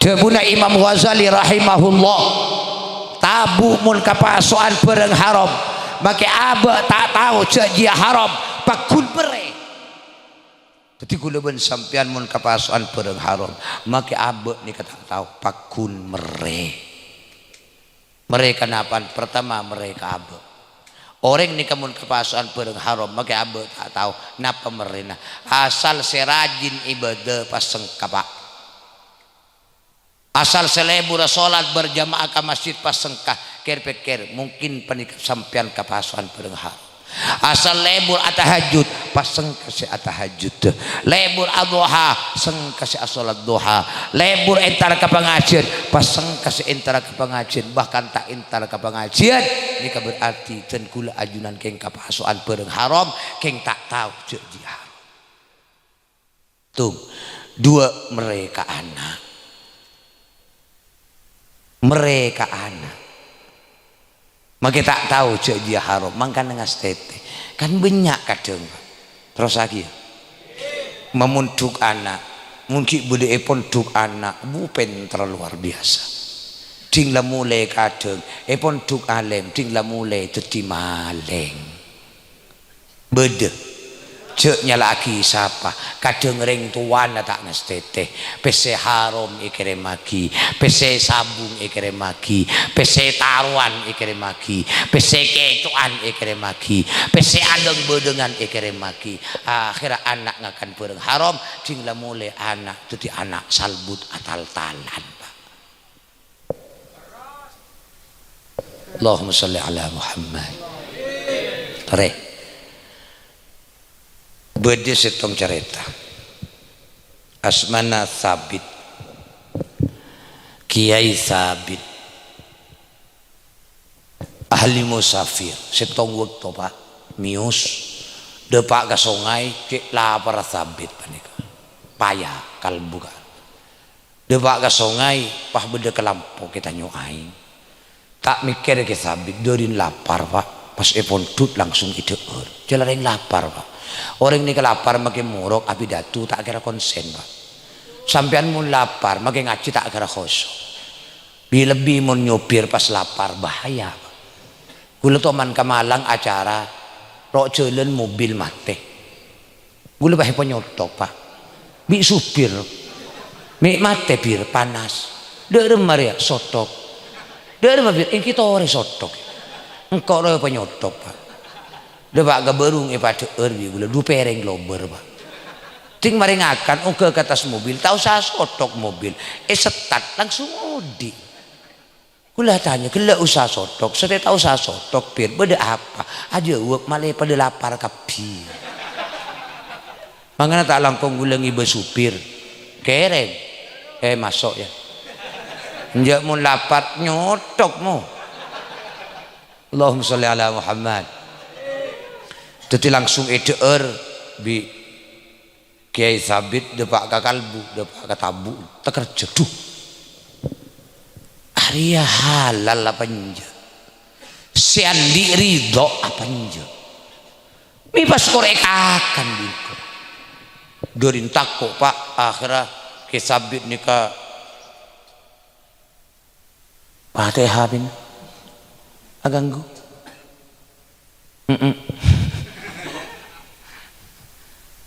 Dhâbuna Imam Ghazali rahimahullah, "Tabu' mon kapaso'an bhârâng haram, makè abâ' ta' tao jhâ' jiyâ haram, paggun merrè." Dhâddhi, kaulâ bân sampèyan mon kapaso'an bhârâng haram, makè abâ' nèka ta' tao, paggun merrè. Merrè kanapa? Partama, merrè ka abâ'. Orèng nèka mon kapaso'an bhârâng haram, makè abâ' ta' tao. Napa merrèna? Asal sè rajin ibadah pas sengka, Pak. Asal sè lebur salat berjamaah ka masjid pas sengka. Kèr-pèkkèr, mungkin panèka sampèyan kapaso'an bhârâng haram. Asal lebur atahajjud, pas sengka sè atahajjud. Lebur adhuha, sengka sè asolat dhuha. Lebur entar ka pangajiân, pas sengka sè entar ka pangajiân. Bahkan ta' entar ka pangajiân, nèka berarti dân kaulâ ajunan kèng kapaso'an bhârâng haram, kèng ta' tao jhâ' jiyâ haram. Tung, dua, merrè ka ana'. Merrè ka ana'. Makè ta' tao jhâ' jiyâ haram, mangkana ngastètè. Kan bânnya' kadhâng, Pak. Terrosaghi, yâ. Mamondhuk ana', mon ghi' bâdâ è pondhuk ana', bu, pènterra luar biasa. Dhing la molè kadhâng, è pondhuk alèm, dhing la molè dhâddhi malèng. Bâdâ. Jhâ' nyala'aghi sapa. Kadhâng rèng towana ta' ngastètè. Pèssè haram èkèrèmmaghi. Pèssè sabung èkèrèmmaghi. Pèssè tarowan èkèrèmmaghi. Pèssè kèco'an èkèrèmmaghi. Pèssè adhâng-bâdhângan èkèrèmmaghi. Akhèrra ana' ngakan bhârâng haram, dhing la molè ana' dhâddhi ana' salbut atal-talan, Pak. Allahumma shalli ala Muhammad. Torè. Bâdâ sèttong carèta. Asmana Sabit. Kèyaè Sabit. Ahli musafir. Sèttong bâkto, Pak, mèyos. Dâpa' ka songay, cè' laparra Sabit panèka. Paya, kalbu, Kak. Dâpa' ka songay, pas bâdâ kalampok ètanyo'aè. Ta' mèkkèrè Kè Sabit, dhârin lapar, Pak. Pas èpondhut langsung èdhâ'âr. Jhâ' la rèng lapar, Pak. Orèng nèka lapar makè morok, apidato ta' kèra konsèn, Pak. Sampèyan mon lapar, makè ngajhi ta' kèra khusyu'. Bi-, lebbi mon nyopir pas lapar, bahaya, Pak. Kaulâ toman ka Malang acara, ro' jhâlân mobil matè. Kaulâ pas èpanyotthok, Pak. Bi' supir. "Mè' matè, Bir, panas." "Dâ'remma rèya?" "Sotthok." "Dâ'remma, Bir?" "Èngghi torè sotthok." Engko' rowa èpanyotthok, Pak. Dâpa' ka bârung èpadhâ'âr bi' kaulâ, du pèrèng lobâr, Pak. Dhing marè ngakan, ongghâ ka attas mobil, ta' osa sotthok mobil. Èsettat, langsung odi'. Kaulâ atanya, "Ghellâ' osa sotthok, satèya ta' osa sotthok, Bir, bâdâ apa?" Ajâwâb, "Malè padâ lapar kabbhi." Mangkana ta' langkong kaulâ ngibâ supir. Kèrèng. Eh, maso', yâ. Enjâ' mon lapar, nyotthok, mo. Allahumma shalli ala Muhammad. Dhâddhi langsung èdhâ'âr bi' Kèyaè Sabit, dâpa' ka kalbu, dâpa' ka tabu', takerjhâ. Dhu. Arèya halal apa enjâ'? Sè andi' ridho apa enjâ'? Mè' pas korè kakan bingko. Dhârin tako', Pak, akhèrra Kè Sabit nèka Fatihah, bin. Aganggu. Mm-mm.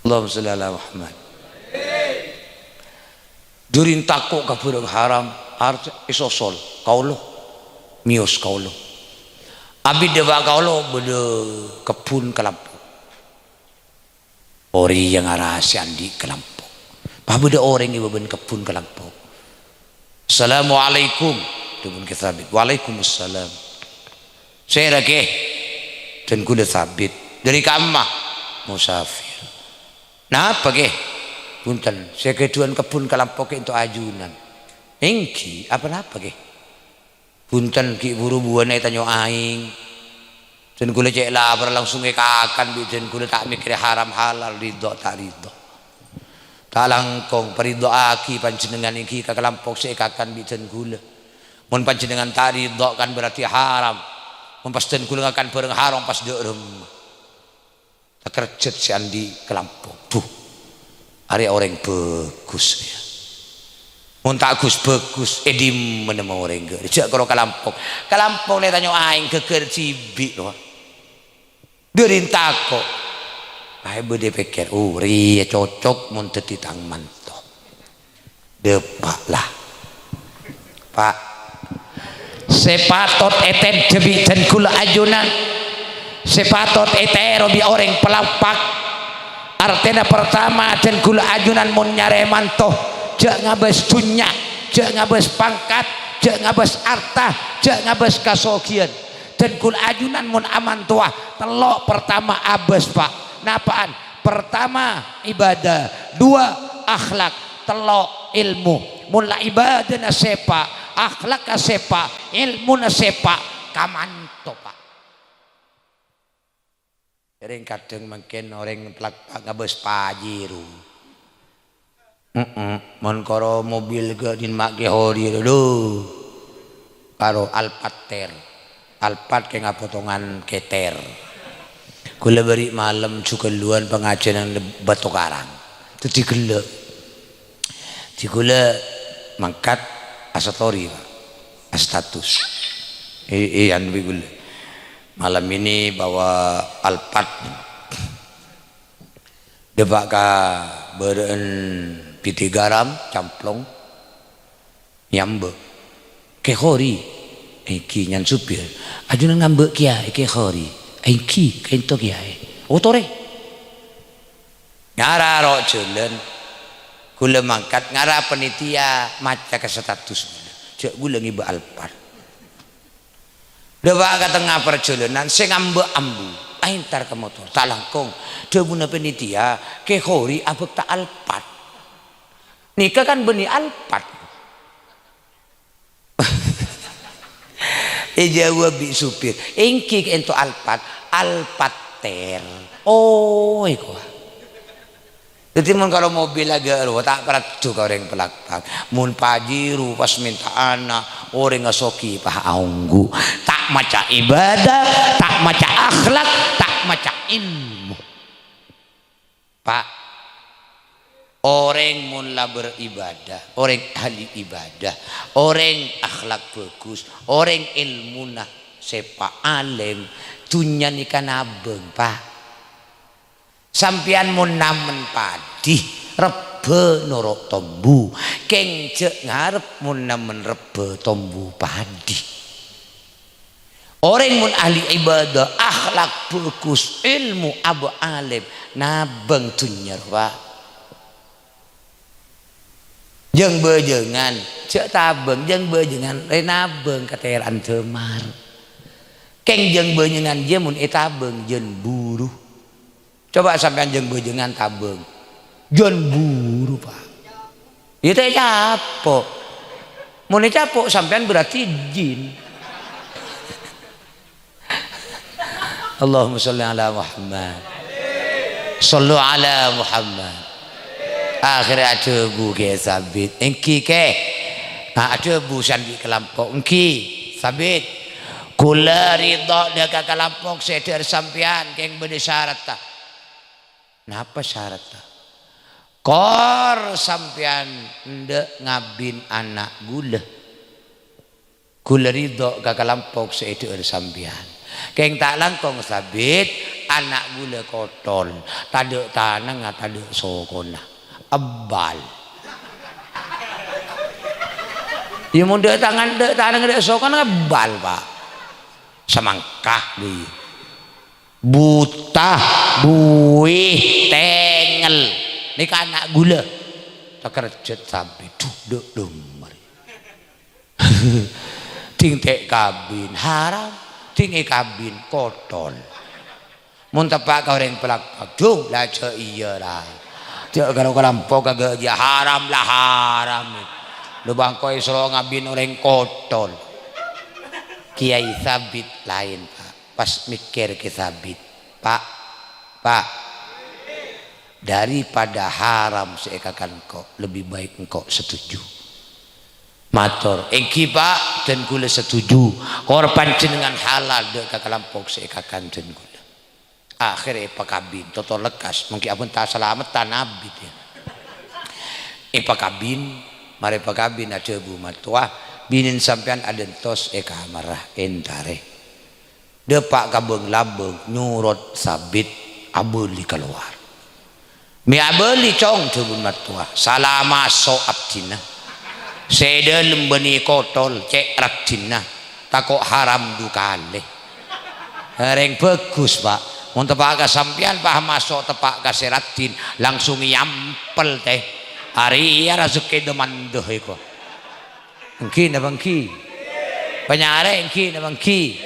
Allahumma shalli ala Muhammad. Dhârin tako' ka bhârâng haram, arep èsosol. Kaulâ. Mèyos kaulâ. Abit dâpa' kaulâ bâdâ kebbhun kalampok. Orèng sè ngarasè andi' kalampok. Pas bâdâ orèng è bâbân kebbhun kalampok. "Assalamualaikum," dhâbuna Kè Sabit. "Waalaikumsalam." "Sèra, Kè?" "Dân kaulâ Sabit." "Dhâri ka'emma?" "Musafir." "Napa, Kè?" "Bhunten, sè ghâdhuwân kebbhun kalampok kènto ajunan." Èngghi, apa-napa, Kè? Bhunten, ghi' buru buwâna ètanyo aèng. Dân kaulâ cè' lapar langsung èkakan bi' dân kaulâ, ta' mèkkèrè haram halal, ridho ta' ridho. Ta' langkong, paridhoaghi panjhennengngan èngghi ka kalampok sè èkakan bi' dân kaulâ. Mon panjhennengngan ta' ridho, kan berarti haram. Mon pas dân kaulâ ngakan bhâreng haram, pas dâ' remma. Takerjhât sè andi' kalampok. Duh, arèya orèng bhâghus, yâ. Mon ta' ghus-bhâghus, è dimma nemmo orèng ghâ'? Jhâ' karo kalampok. Kalampok lè tanyo aèng ghâgghâr dhibi', loh. Dhâri tako'. Aè bâdâ pèkkèr, "Oh, rèya cocok mon dhâddhi tang manto." Dâpa', la. Pa'. Sè patot ètèndhâ bi' dân kaulâ ajunan. Sè patot ètèro bi' orèng Palapak. Artèna partama, dân kaulâ ajunan mon nyarè manto, jhâ' ngabâs dhunnya, jhâ' ngabâs pangkat, jhâ' ngabâs arta, jhâ' ngabâs kasoghiyân. Dân kaulâ ajunan mon amantowa, tello' partama abâs, Pa'. Napa'an? Pertama, ibadah. Dua, akhlak. Tello', ilmu. Mon la ibadahna sèpa', akhlakka sèpa', ilmuna sèpa', kamanto, Pa'. Sèrèng kadhâng mangkèn orèng Palapak ngabâs Pajero. Heeh, mon karo mobil ghâ' din ma' Kè Hori, adhu. Karo Alphard Ter. Alphard kèng potongan keter. Kaulâ bâri' malem jhughâlluwân pangajhiyân Bâtokarang. Dhâddhi ghellâ'. Dhâddhi kaulâ mangkat astory, Pa'. Astatus. È, è, anu bi' kaulâ. Malam ini bawa Alphard. Dâpa' ka bârâ'ân pitè garam, camplong, nyambâ'. "Kè Hori." "Èngghi, nyan supir." "Ajunan ngambâ' kèyaè, Kè Hori." "Èngghi, kaènto kèyaè." "Oh, torè." Ngara ro' jhâlân. Kaulâ mangkat, ngara panitia maca ka status kaulâ. Jhâ' kaulâ ngibâ Alphard. Dâpa' ka tengnga parjhâlânan, sè ngambâ' ambu, aèntar ka motor. Ta' langkong, dhâbuna panitia, Kè Hori abhâkta Alphard. Nèka kan bânnè Alphard. Èjâwâb bi' supir, "Èngghi kaènto Alphard, Alphard Ter." Oh, èkowa. Dhâddhi, mon karo mobil aghâ' rowa ta' paraddhu ka orèng Palapak. Mon Pajero pas mènta ana', orèng asoghi pas aongghu. Ta' maca ibadah, ta' maca akhlak, ta' maca ilmu. Pa', orèng mon la beribadah, orèng ahli ibadah, orèng akhlak bhâghus, orèng èlmuna sèpa' alèm, dhunnya nèka nabâng, Pa'. Sampèyan mon namen padi, rebbhâ noro' tombu. Kèng jhâ' ngarep mon namen rebbhâ tombu padi. Orèng mon ahli ibadah, akhlak bhâghus, èlmo abâ' alèm, nabâng dhunnya rowa. Jâng-bâjângan, jhâ' tabâng, jâng-bâjângan rè nabâng katèra'an dâmar. Kèng jâng-bâjângan jiyâ mon ètabâng jân buru. Coba sampèyan jâng-bâjângan tabâng. Jân buru, Pa'. Iyâ ta' ècapo'. Mon ècapo' sampèyan berarti jin. Allahumma sholli ala Muhammad. Shollu ala Muhammad. Akhèrra adhâbu Kè Sabit, "Èngghi, Kè." Nah, adhâbu sè andi' kalampok, "Èngghi, Sabit. Kaulâ ridho dâ' ka kalampok sè èdhâ'âr sampèyan, kèng bâdâ saratta." "Napa saratta?" "Kor sampèyan endâ' ngabin ana' kaulâ. Kaulâ ridho ka kalampok sè èdhâ'âr sampèyan. Kèng ta' langkong Sabit, ana' kaulâ kothol, tadâ' tanangnga, tadâ' sokona. Ebbal." Iyâ, mon dâ' tangan, dâ' tanang, dâ' sokona, ebbal, Pa'. Samangka, iyâ. Buta, buwi, tengngel. Nèka ana' kaulâ. Takerjhât sampè', dhu, dhu, dhu, mari. Dhing ta' èkabin, haram. Dhing èkabin, kothol. Mon teppa' ka orèng Palapak, dhu, la jhâ' iyâ, la. Jhâ' karo kalampok ka ghâjâ, haram, la haram. Lho, bâ' engko' èsoro ngabin orèng Kottol. Kiai Sabit laèn, Pak. Pas mèkkèr Kiai Sabit. Pak, Pak, daripada haram sè èkakan engko', lebih baik engko' setuju. Mator, "Èngghi, Pak, dân kaulâ setuju. Korban jenengan halal dâ' ka kalampok sè èkakan dân kaulâ." Akhèrra èpakabin, toto lekkas, mangkèn ampon ta' salameddhân abit, yâ. Èpakabin, marè èpakabin adhâbu mattowa, "Binèna sampèyan adântos è kamarra, èntarè." Dâpa' ka bâng-labâng, nyorot Sabit abâli kalowar. "Mè' abâli, Cong," dhâbuna mattowa. "Sala maso' abdhina. Sè dâlem bânnè Kottol, cè' raddhinna. Tako' haram du kalè." "Orèng bhâghus, Pak. Mon teppa' ka sampèyan, pas maso' teppa' ka sè raddhin, langsung èampel, tè. Arèya razekkè dâ-mandâ èko." "Èngghi napa èngghi? Panyarè èngghi napa èngghi?"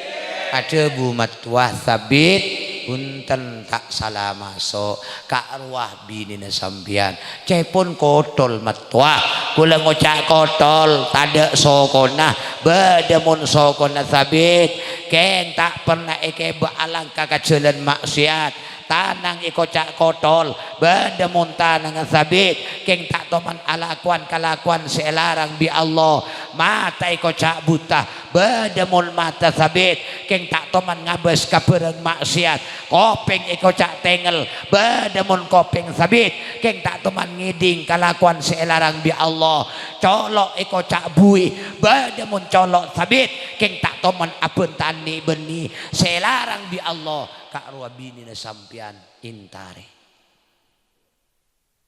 Adhâbu mattowa Sabit, "Bhunten, ta' sala maso'. Ka' rowa binèna sampèyan. Ca'èpon Kottol mattowa. Kaulâ ngoca' Kottol, tadâ' sokona. Bâdâ mon sokona Sabit. Kèng ta' perna èkèbâ alangka ka jhâlân ma'siyat. Tanang èkoca' Kottol, bâdâ mon tanangnga Sabit, kèng ta' toman alakowan kalakowan sè èlarang bi' Allah. Mata èkoca' buta, bâdâ mon mata Sabit, kèng ta' toman ngabâs ka bhârâng ma'siyat. Kopèng èkoca' tengngel, bâdâ mon kopèng Sabit, kèng ta' toman ngèdhing kalakowan sè èlarang bi' Allah. Colo' èkoca' buwi, bâdâ mon colo' Sabit, kèng ta' toman abhânta nè'-bânnè sè èlarang bi' Allah. Ka' rowa binèna sampèyan." Èntarè.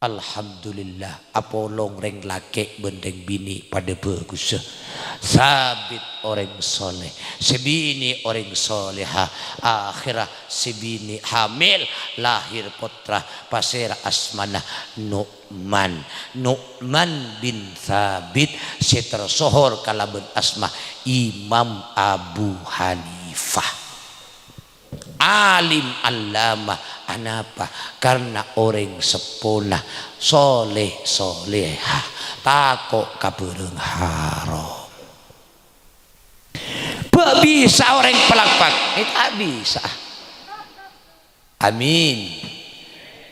Alhamdulillah, apolong rèng lakè' bân rèng binè' padâ bhâghussa. Sabit orèng soleh, sè binè' orèng soleha. Akhèrra sè binè' hamil, lahir pottra, pasèra asmana? Nu'man. Nu'man bin Sabit sè tersohor kalabân asma Imam Abu Hanifah. Alim allamah. Anapa? Karna orèng seppona soleh soleha, tako' ka bhârâng haram. Bâ' bisa orèng palakpak? Eh, ta' bisa. Amin.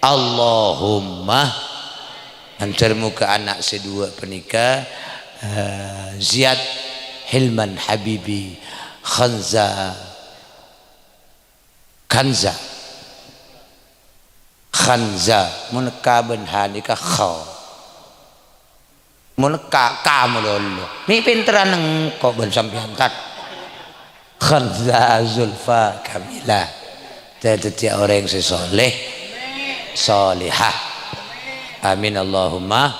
Allahumma. Mandhâr moghâ ana' sè duwâ' panèka, eh, Ziyad Hilman Habibi Khanza. Khanza. Khanza. Mon ka bân ha nèka kha. Mon ka, ka malolo. Mè' pènterran engko' bân sampèyan, Tad. Khanza Zulfa Kamila. Daddi orèng sè soleh, solehah. Amin Allahumma.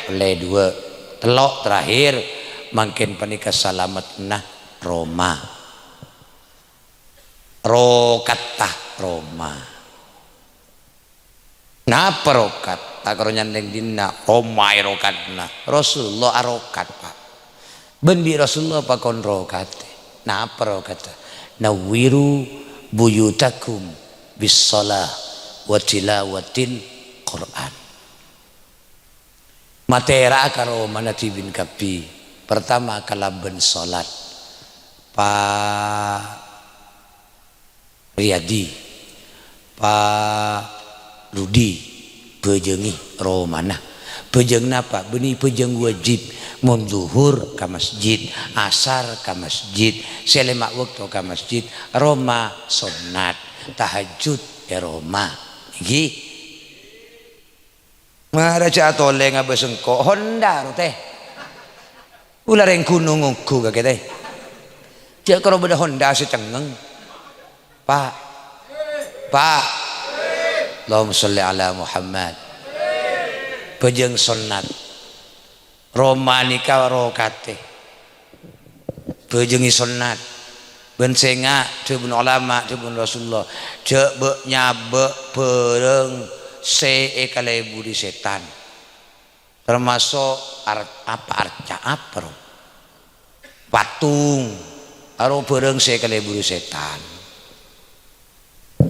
Ollè duwâ'. Tello' terakhir, mangkèn panèka salameddhâ roma. Rokatta roma. Napa rokat? Ta' karo nyandeng dinna', roma è rokatna. Rasulullah arokat, Pak. Bân bi' Rasulullah pakon rokatè. Napa rokatta? "Nawwiru buyutakum bis shalah wa tilawatil Qur'an." Matèra'a ka romana dhibi'na kabbhi. Pertama, kalabân solat. Pa Riyadi, Pa Rudi, bhâjângi romana. Bhâjâng napa? Bânnè bhâjâng wajib. Mon Zuhur ka masjid, Asar ka masjid, sè lèma' bâkto ka masjid, roma sonnat, tahajjud è roma. Èngghi? Mara jhâ' atolè ngabâs engko', Honda ro, tè. Kaulâ rèng ghunong ongghu kakè, tè. Jhâ' karo bâdâ Honda sè cengngeng. Pak. Pak. Allahumma sholli ala Muhammad. Bhâjâng sonnat. Roma nèka rokatè. Bhâjângè sonnat. Bân sènga', dhâbuna ulama, dhâbuna Rasulullah, jhâ' bâ'-nyabâ' bhârâng sè èkalèburi sètan. Tamaso' ar-, apa, arca, apa, ro? Patung. Aro bhârâng sè èkalèburi sètan.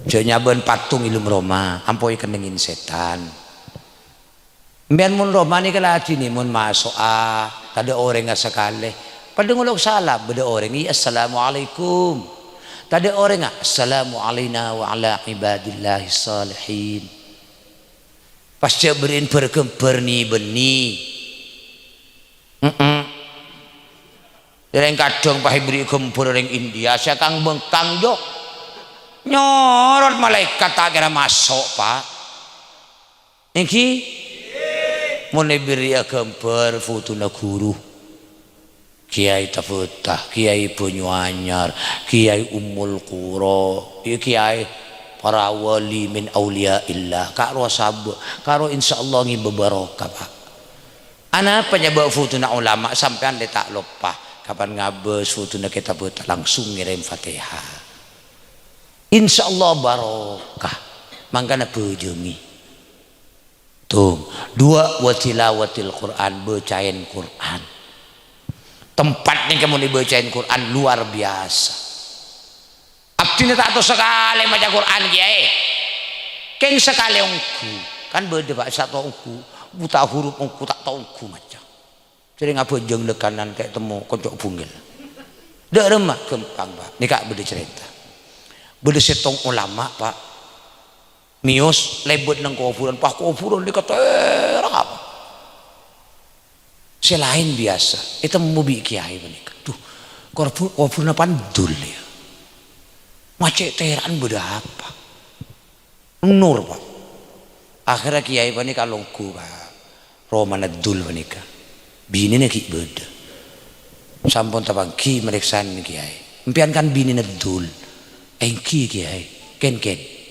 Jhâ' nyabâ'ân patung è dâlem roma, ampo èkennengngè sètan. Sampèyan mon roma nèka ladhinè, mon maso'a, tadâ' orèngnga sakalè. Padâ ngolok salam, bâdâ orèng, "Iyâ, assalamualaikum." Tadâ' orèngnga, "Assalamu alaina wa ala ibadillahis shalihin." Pas jhâ' bâri'in bâr-ghâmbhâr nè-bânnè. Heeh. Dârèng kadhâng pas èbâri' ghâmbhâr orèng India, sè kang-bengkang, jok. Nyorot malaèkat ta' kèra maso', Pak. Èngghi? Mon èbâri'â ghâmbhâr fotona ghuru. Kèyaè Tabata, Kèyaè Banyuanyar, Kèyaè Ummul Qura, ya kèyaè para wali min auliyaillah, ka' rowa sabâ', ka' rowa insyaallah ngibâ barokah, Pak. Anapa nyabâ' fotona ulama, sampèyan lè ta' loppa, kapan ngabâs fotona Kè Tabata langsung ngèrèm Fatihah. Insyaallah barokah, mangkana bhâjhengè. Tum. Dua, wa tilawatil Qur'an, bâcaèn Qur'an. Tempat nèka mon èbâcaèn Qur'an luar biasa. Abdhina ta' tao sakalè maca Qur'an, Kèyaè. Kèng sakalè ongghu. Kan bâdâ, Pak, sè ta' tao ongghu. Buta huruf ongghu, ta' tao ongghu maca. Sèrèng abhâjâng lekanan kè' temmo konco' bungel. Dâ' remma ghâmpang, Pak. Nèka bâdâ carèta. Bâdâ sèttong ulama, Pak. Mèyos lèbât neng kobhurân, pas kobhurân nèka tèra', Pak. Sè laèn biyasa, ètemmo bi' kèyaè panèka. Duh, kobhu-, kobhurânna pandul, ya. Macè' tèra'an bâdâ apa? Nur, Pak. Akhèrra kèyaè panèka longghu ka romana Dul panèka. Binèna ghi' bâdâ. Sampon tapangghi marèksanè kèyaè. Empèyan kan binèna Dul. Èngghi kèyaè. Kèn-kèn.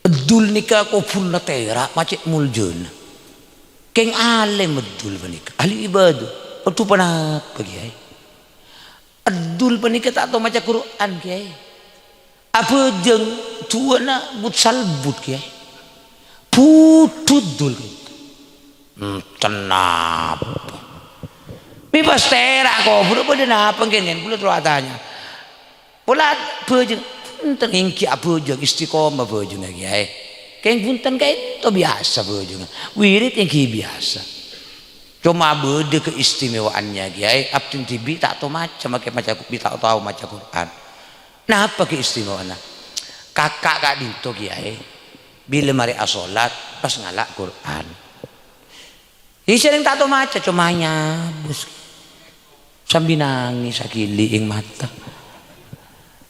Dul nèka kobhurânna tèra' macè' moljâna. Kèng alèm Dul panèka. Ahli ibadah. Adhu, ponapa kèyaè? Dul panèka ta' tao maca Qur'an, kèyaè. Abhâjâng duwâna but-salbut, kèyaè. Budhut Dul, kèyaè. Enten napa? Mè' pas tèra' kobhur, bâdâ napa, kèn-kèn? Kaulâ terro atanya. Pola bhâjâng, bhunten, èngghi abhâjâng, istiqomah bhâjângnga, kèyaè. Kèng bhunten, kaènto biyasa bhâjângnga. Wirid èngghi biyasa. Coma bâdâ keistimewaannya, kèyaè, abdhina dhibi' ta' tao maca, makè maca, bi' ta' tao maca Qur'an. Napa keistimewaanna? Kaka' ka'dinto, kèyaè, bilâ marè asolat, pas ngala' Qur'an. Iyâ, sèrèng ta' tao maca, coma nyabâs. Sambi nangès, sakèli'eng mata.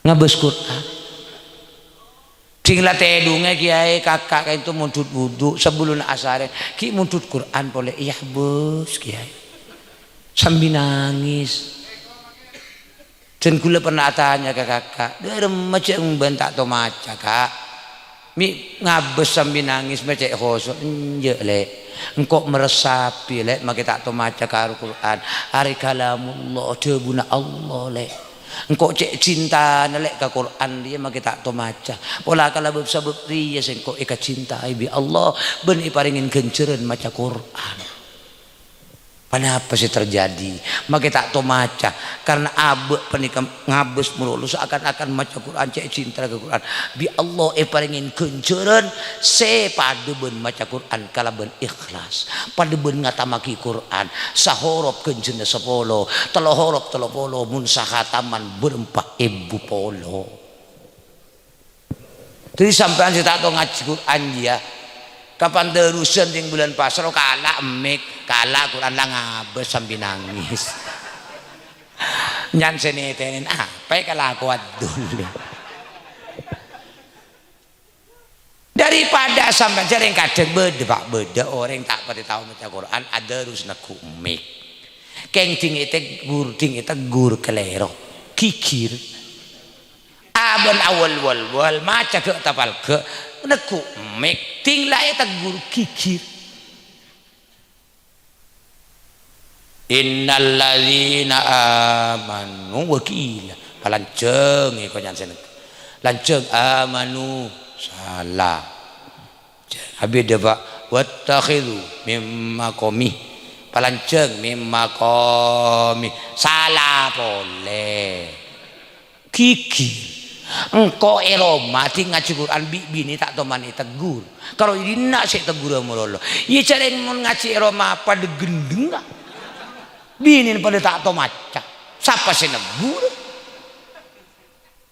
Ngabâs Qur'an. Dhing la tèdhungnga, kèyaè, kaka' ka'dinto mondhut wudu, sabellunna asarè, ghi' mondhut Qur'an polè, èyabâs, kèyaè. Sambi nangès. Dan kaulâ pernah atanya ka kaka', "Dâremma jhâ' bân ta' tao maca, Ka'?" Mè' ngabâs sambi nangès, mè' cè' khoso'. "Enjâ', Lè'. Engko' maressapè, Lè', makè ta' tao maca karo Qur'an. Arè kalamullah, dhâbuna Allah, Lè'. Engko' cè' cintana, Lè', ka Qur'an rèya makè ta' tao maca. Pola kalabân sabâb rèya sèngko' èkacintaè bi' Allah bân èparèngè ghânjhârân maca Qur'an." Ponapa sè terjadi? Makè ta' tao maca, karna abâ' panèka ngabâs malolo, seakan-akan maca Qur'an, cè' cinta ka Qur'an. Bi' Allah èparèngè ghânjhârân sè padâ bân maca Qur'an kalabân ikhlas, padâ bân ngatamaghi Qur'an, sahorop ghânjhârânna sapolo, tello horop tello polo, mon sahataman bârâmpa èbu polo. Dhâddhi sampèyan sè ta' tao ngajhi Qur'an, iyâ. Kapan dârusân dhing bulân pasro, kala' emmik, kala' Qur'an la ngabâs sambi nangès. Nyan sè nètènè, apa è kalakowan Dul? Daripada sampèyan, jhârèng kadhâng bâdâ, Pak, bâdâ orèng ta' patè tao maca Qur'an, adarus neggu' emmik. Kèng dhing ètegghur, dhing ètegghur kalèro, ghighir. Abân awal-wal-wal, maca ghâ' tapal ghâ', neggu' emmik, dhing la ètegghur ghighir. Innal ladzina amanu wa qila. Palanjhâng è konyan sè neggu'. Lanjhâng amanu, sala. Abidhâ, Pak. Wattakhidzu mim maqami. Palanjhâng mim maqami. Sala polè. Ghighir. Engko' è roma dhi ngajhi Qur'an bi' binè ta' toman ètegghur. Karo è dinna' sè ètegghurâ malolo. Iyâ jhâ' rèng mon ngajhi è roma padâ ghendhengnga. Binèna padâ ta' tomaca. Sapa sè negghur?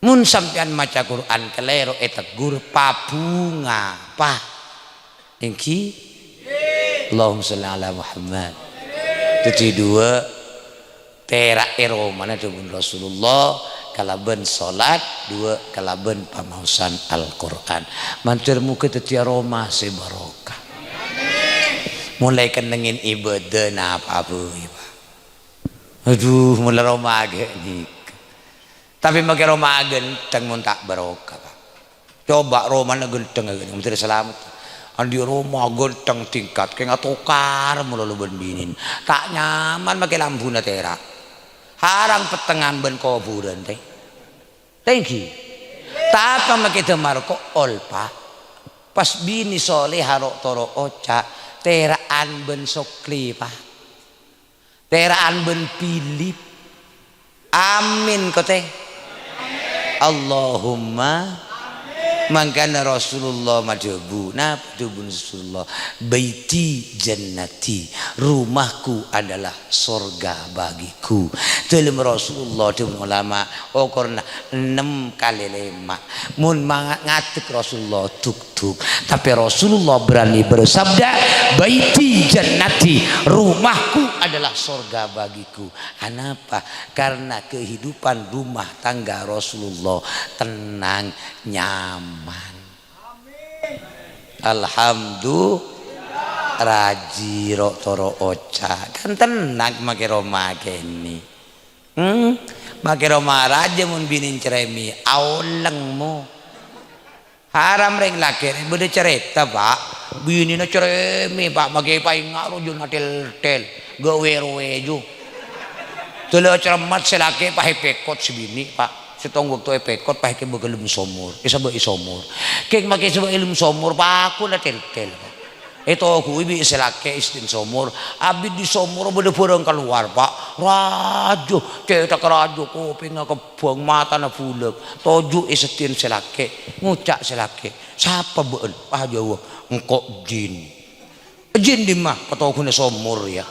Mon sampèyan maca Qur'an kalèro ètegghur, pabhunga, Pa'. Èngghi? Allahumma shalli ala Muhammad. Dhâddhi, duwâ', tèra' è romana dhâbuna Rasulullah kalabân salat, duwâ' kalabân pamaosan Al-Qur'an. Mandhâr moghâ dhâddhiyâ roma sè barokah. Molaè kennengngè ibâdâ napa bhâi, Pa'. Adhu, mola roma ghâ' nèka. Tapè makè roma aghânteng mon ta' barokah, Pa'. Coba romana ghânteng, ghâ' nèka, mestè salamet. Andi' roma ghânteng tingkat, kèng atokar malolo bân binèna. Ta' nyaman makè lambuna tèra'. Harang pettengngan bân kobhurân, tè. Tèngghi. Tapè makè dâmar ko'ol, Pa'. Pas binè soleha ro'-toro' oca', tèra'an bân sokli, Pa'. Tèra'an bân Pilip. Amin, ko tè. Allahumma. Mangkana Rasulullah madhâbu, napa dhâbuna Rasulullah? "Baiti jannati, rumahku adalah sorga bagiku." Dhâlem Rasulullah, dhâbuna ulama, okorna ennem kalè lèma'. Mon manga-, ngadek Rasulullah, duk-duk. Tapè Rasulullah berani bersabda, "Baiti jannati, rumahku adalah sorga bagiku." Anapa? Karena kehidupan rumah tangga Rasulullah tenang, nyaman. Alhamdulillah, rajhi ro'-toro' oca'. Kan tenang makè roma kènè'. Hmm? Makè roma rajâ mon binèna cerèmè, aolèng mo. Haram rèng lakè' rè, bâdâ carèta, Pa'. Binèna cerèmè, Pa', makè paènga' ro jhuna tèl-tèl, ghâ' wè-rowè jhu. Dâlâ cermat sè lakè' pas èpèkot sè binè', Pa'. Sèttong bâkto èpèkot pas èkèbâ ka lem somor, èsabâ' è somor. Kèng makè sabâ' è lem somor, paku la tèl-tèl, Pa'. Ètoghu'i bi' sè lakè' è sèddhi'na somor. Abit dâri somor bâdâ bârâng kalowar, Pa'. Rajâ, cètak rajâ, kopèngnga kebbâng, matana bulâk. Toju' è sèddhi'na sè lakè'. Ngoca' sè lakè', "Sapa bâ'na?" Pas ajâwâb, "Engko' jin." "Jin dimma?" "Patoghuna somor, yâ.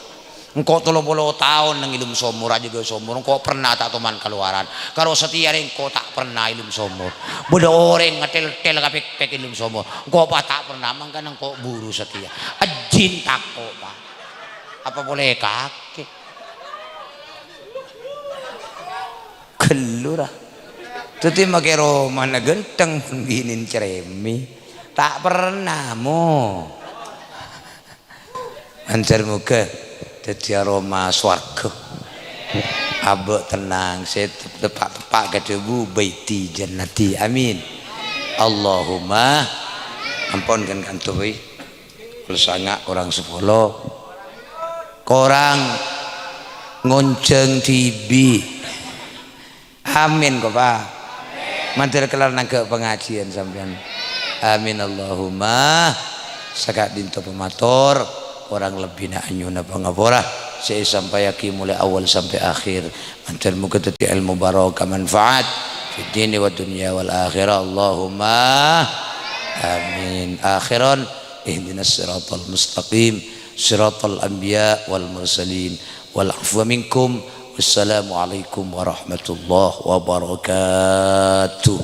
Engko' tello polo taon neng è lem somor, ajâgâ somor. Engko' pernah ta' toman kalowaran. Karo satèya rè engko' ta' pernah è lem somor. Bâdâ orèng ngatèl-tèl kapèk-pèk è lem somor. Engko' pas ta' pernah, mangkana engko' buru satèya." Jin tako', Pa'. Apa polè kakè? Ghâllu, ra. Dhâddhi makè romana ghânteng, mon binèna cerèmè. Ta' pernah, mo. Mandhâr moghâ dhâddhiyâ roma sowarghâ. Abâ' tennang, sè tep-, teppa'-teppa' kadhâbu, "Baiti jannati." Amin. Allahumma. Ampon kan kanto, wè. Pukul sanga' korang sapolo. Korang ngonjhâng dhibi'. Amin, ko, Pa'. Mandhâr kellar nangghâ' pangajiân sampèyan. Amin, Allahumma. Saka'dinto pamator, korang lebbina anyo'ona pangapora sè èsampayaghi molaè awwal sampè' akhir. Mandhâr moghâ dhâddhi èlmo barokah manfaat fid dini wad dunya wal akhirah. Allahumma amin. Akhiran, ihdinas siratal mustaqim, siratal anbiya wal mursalin, wal afwa minkum. Wassalamualaikum warahmatullahi wabarakatuh.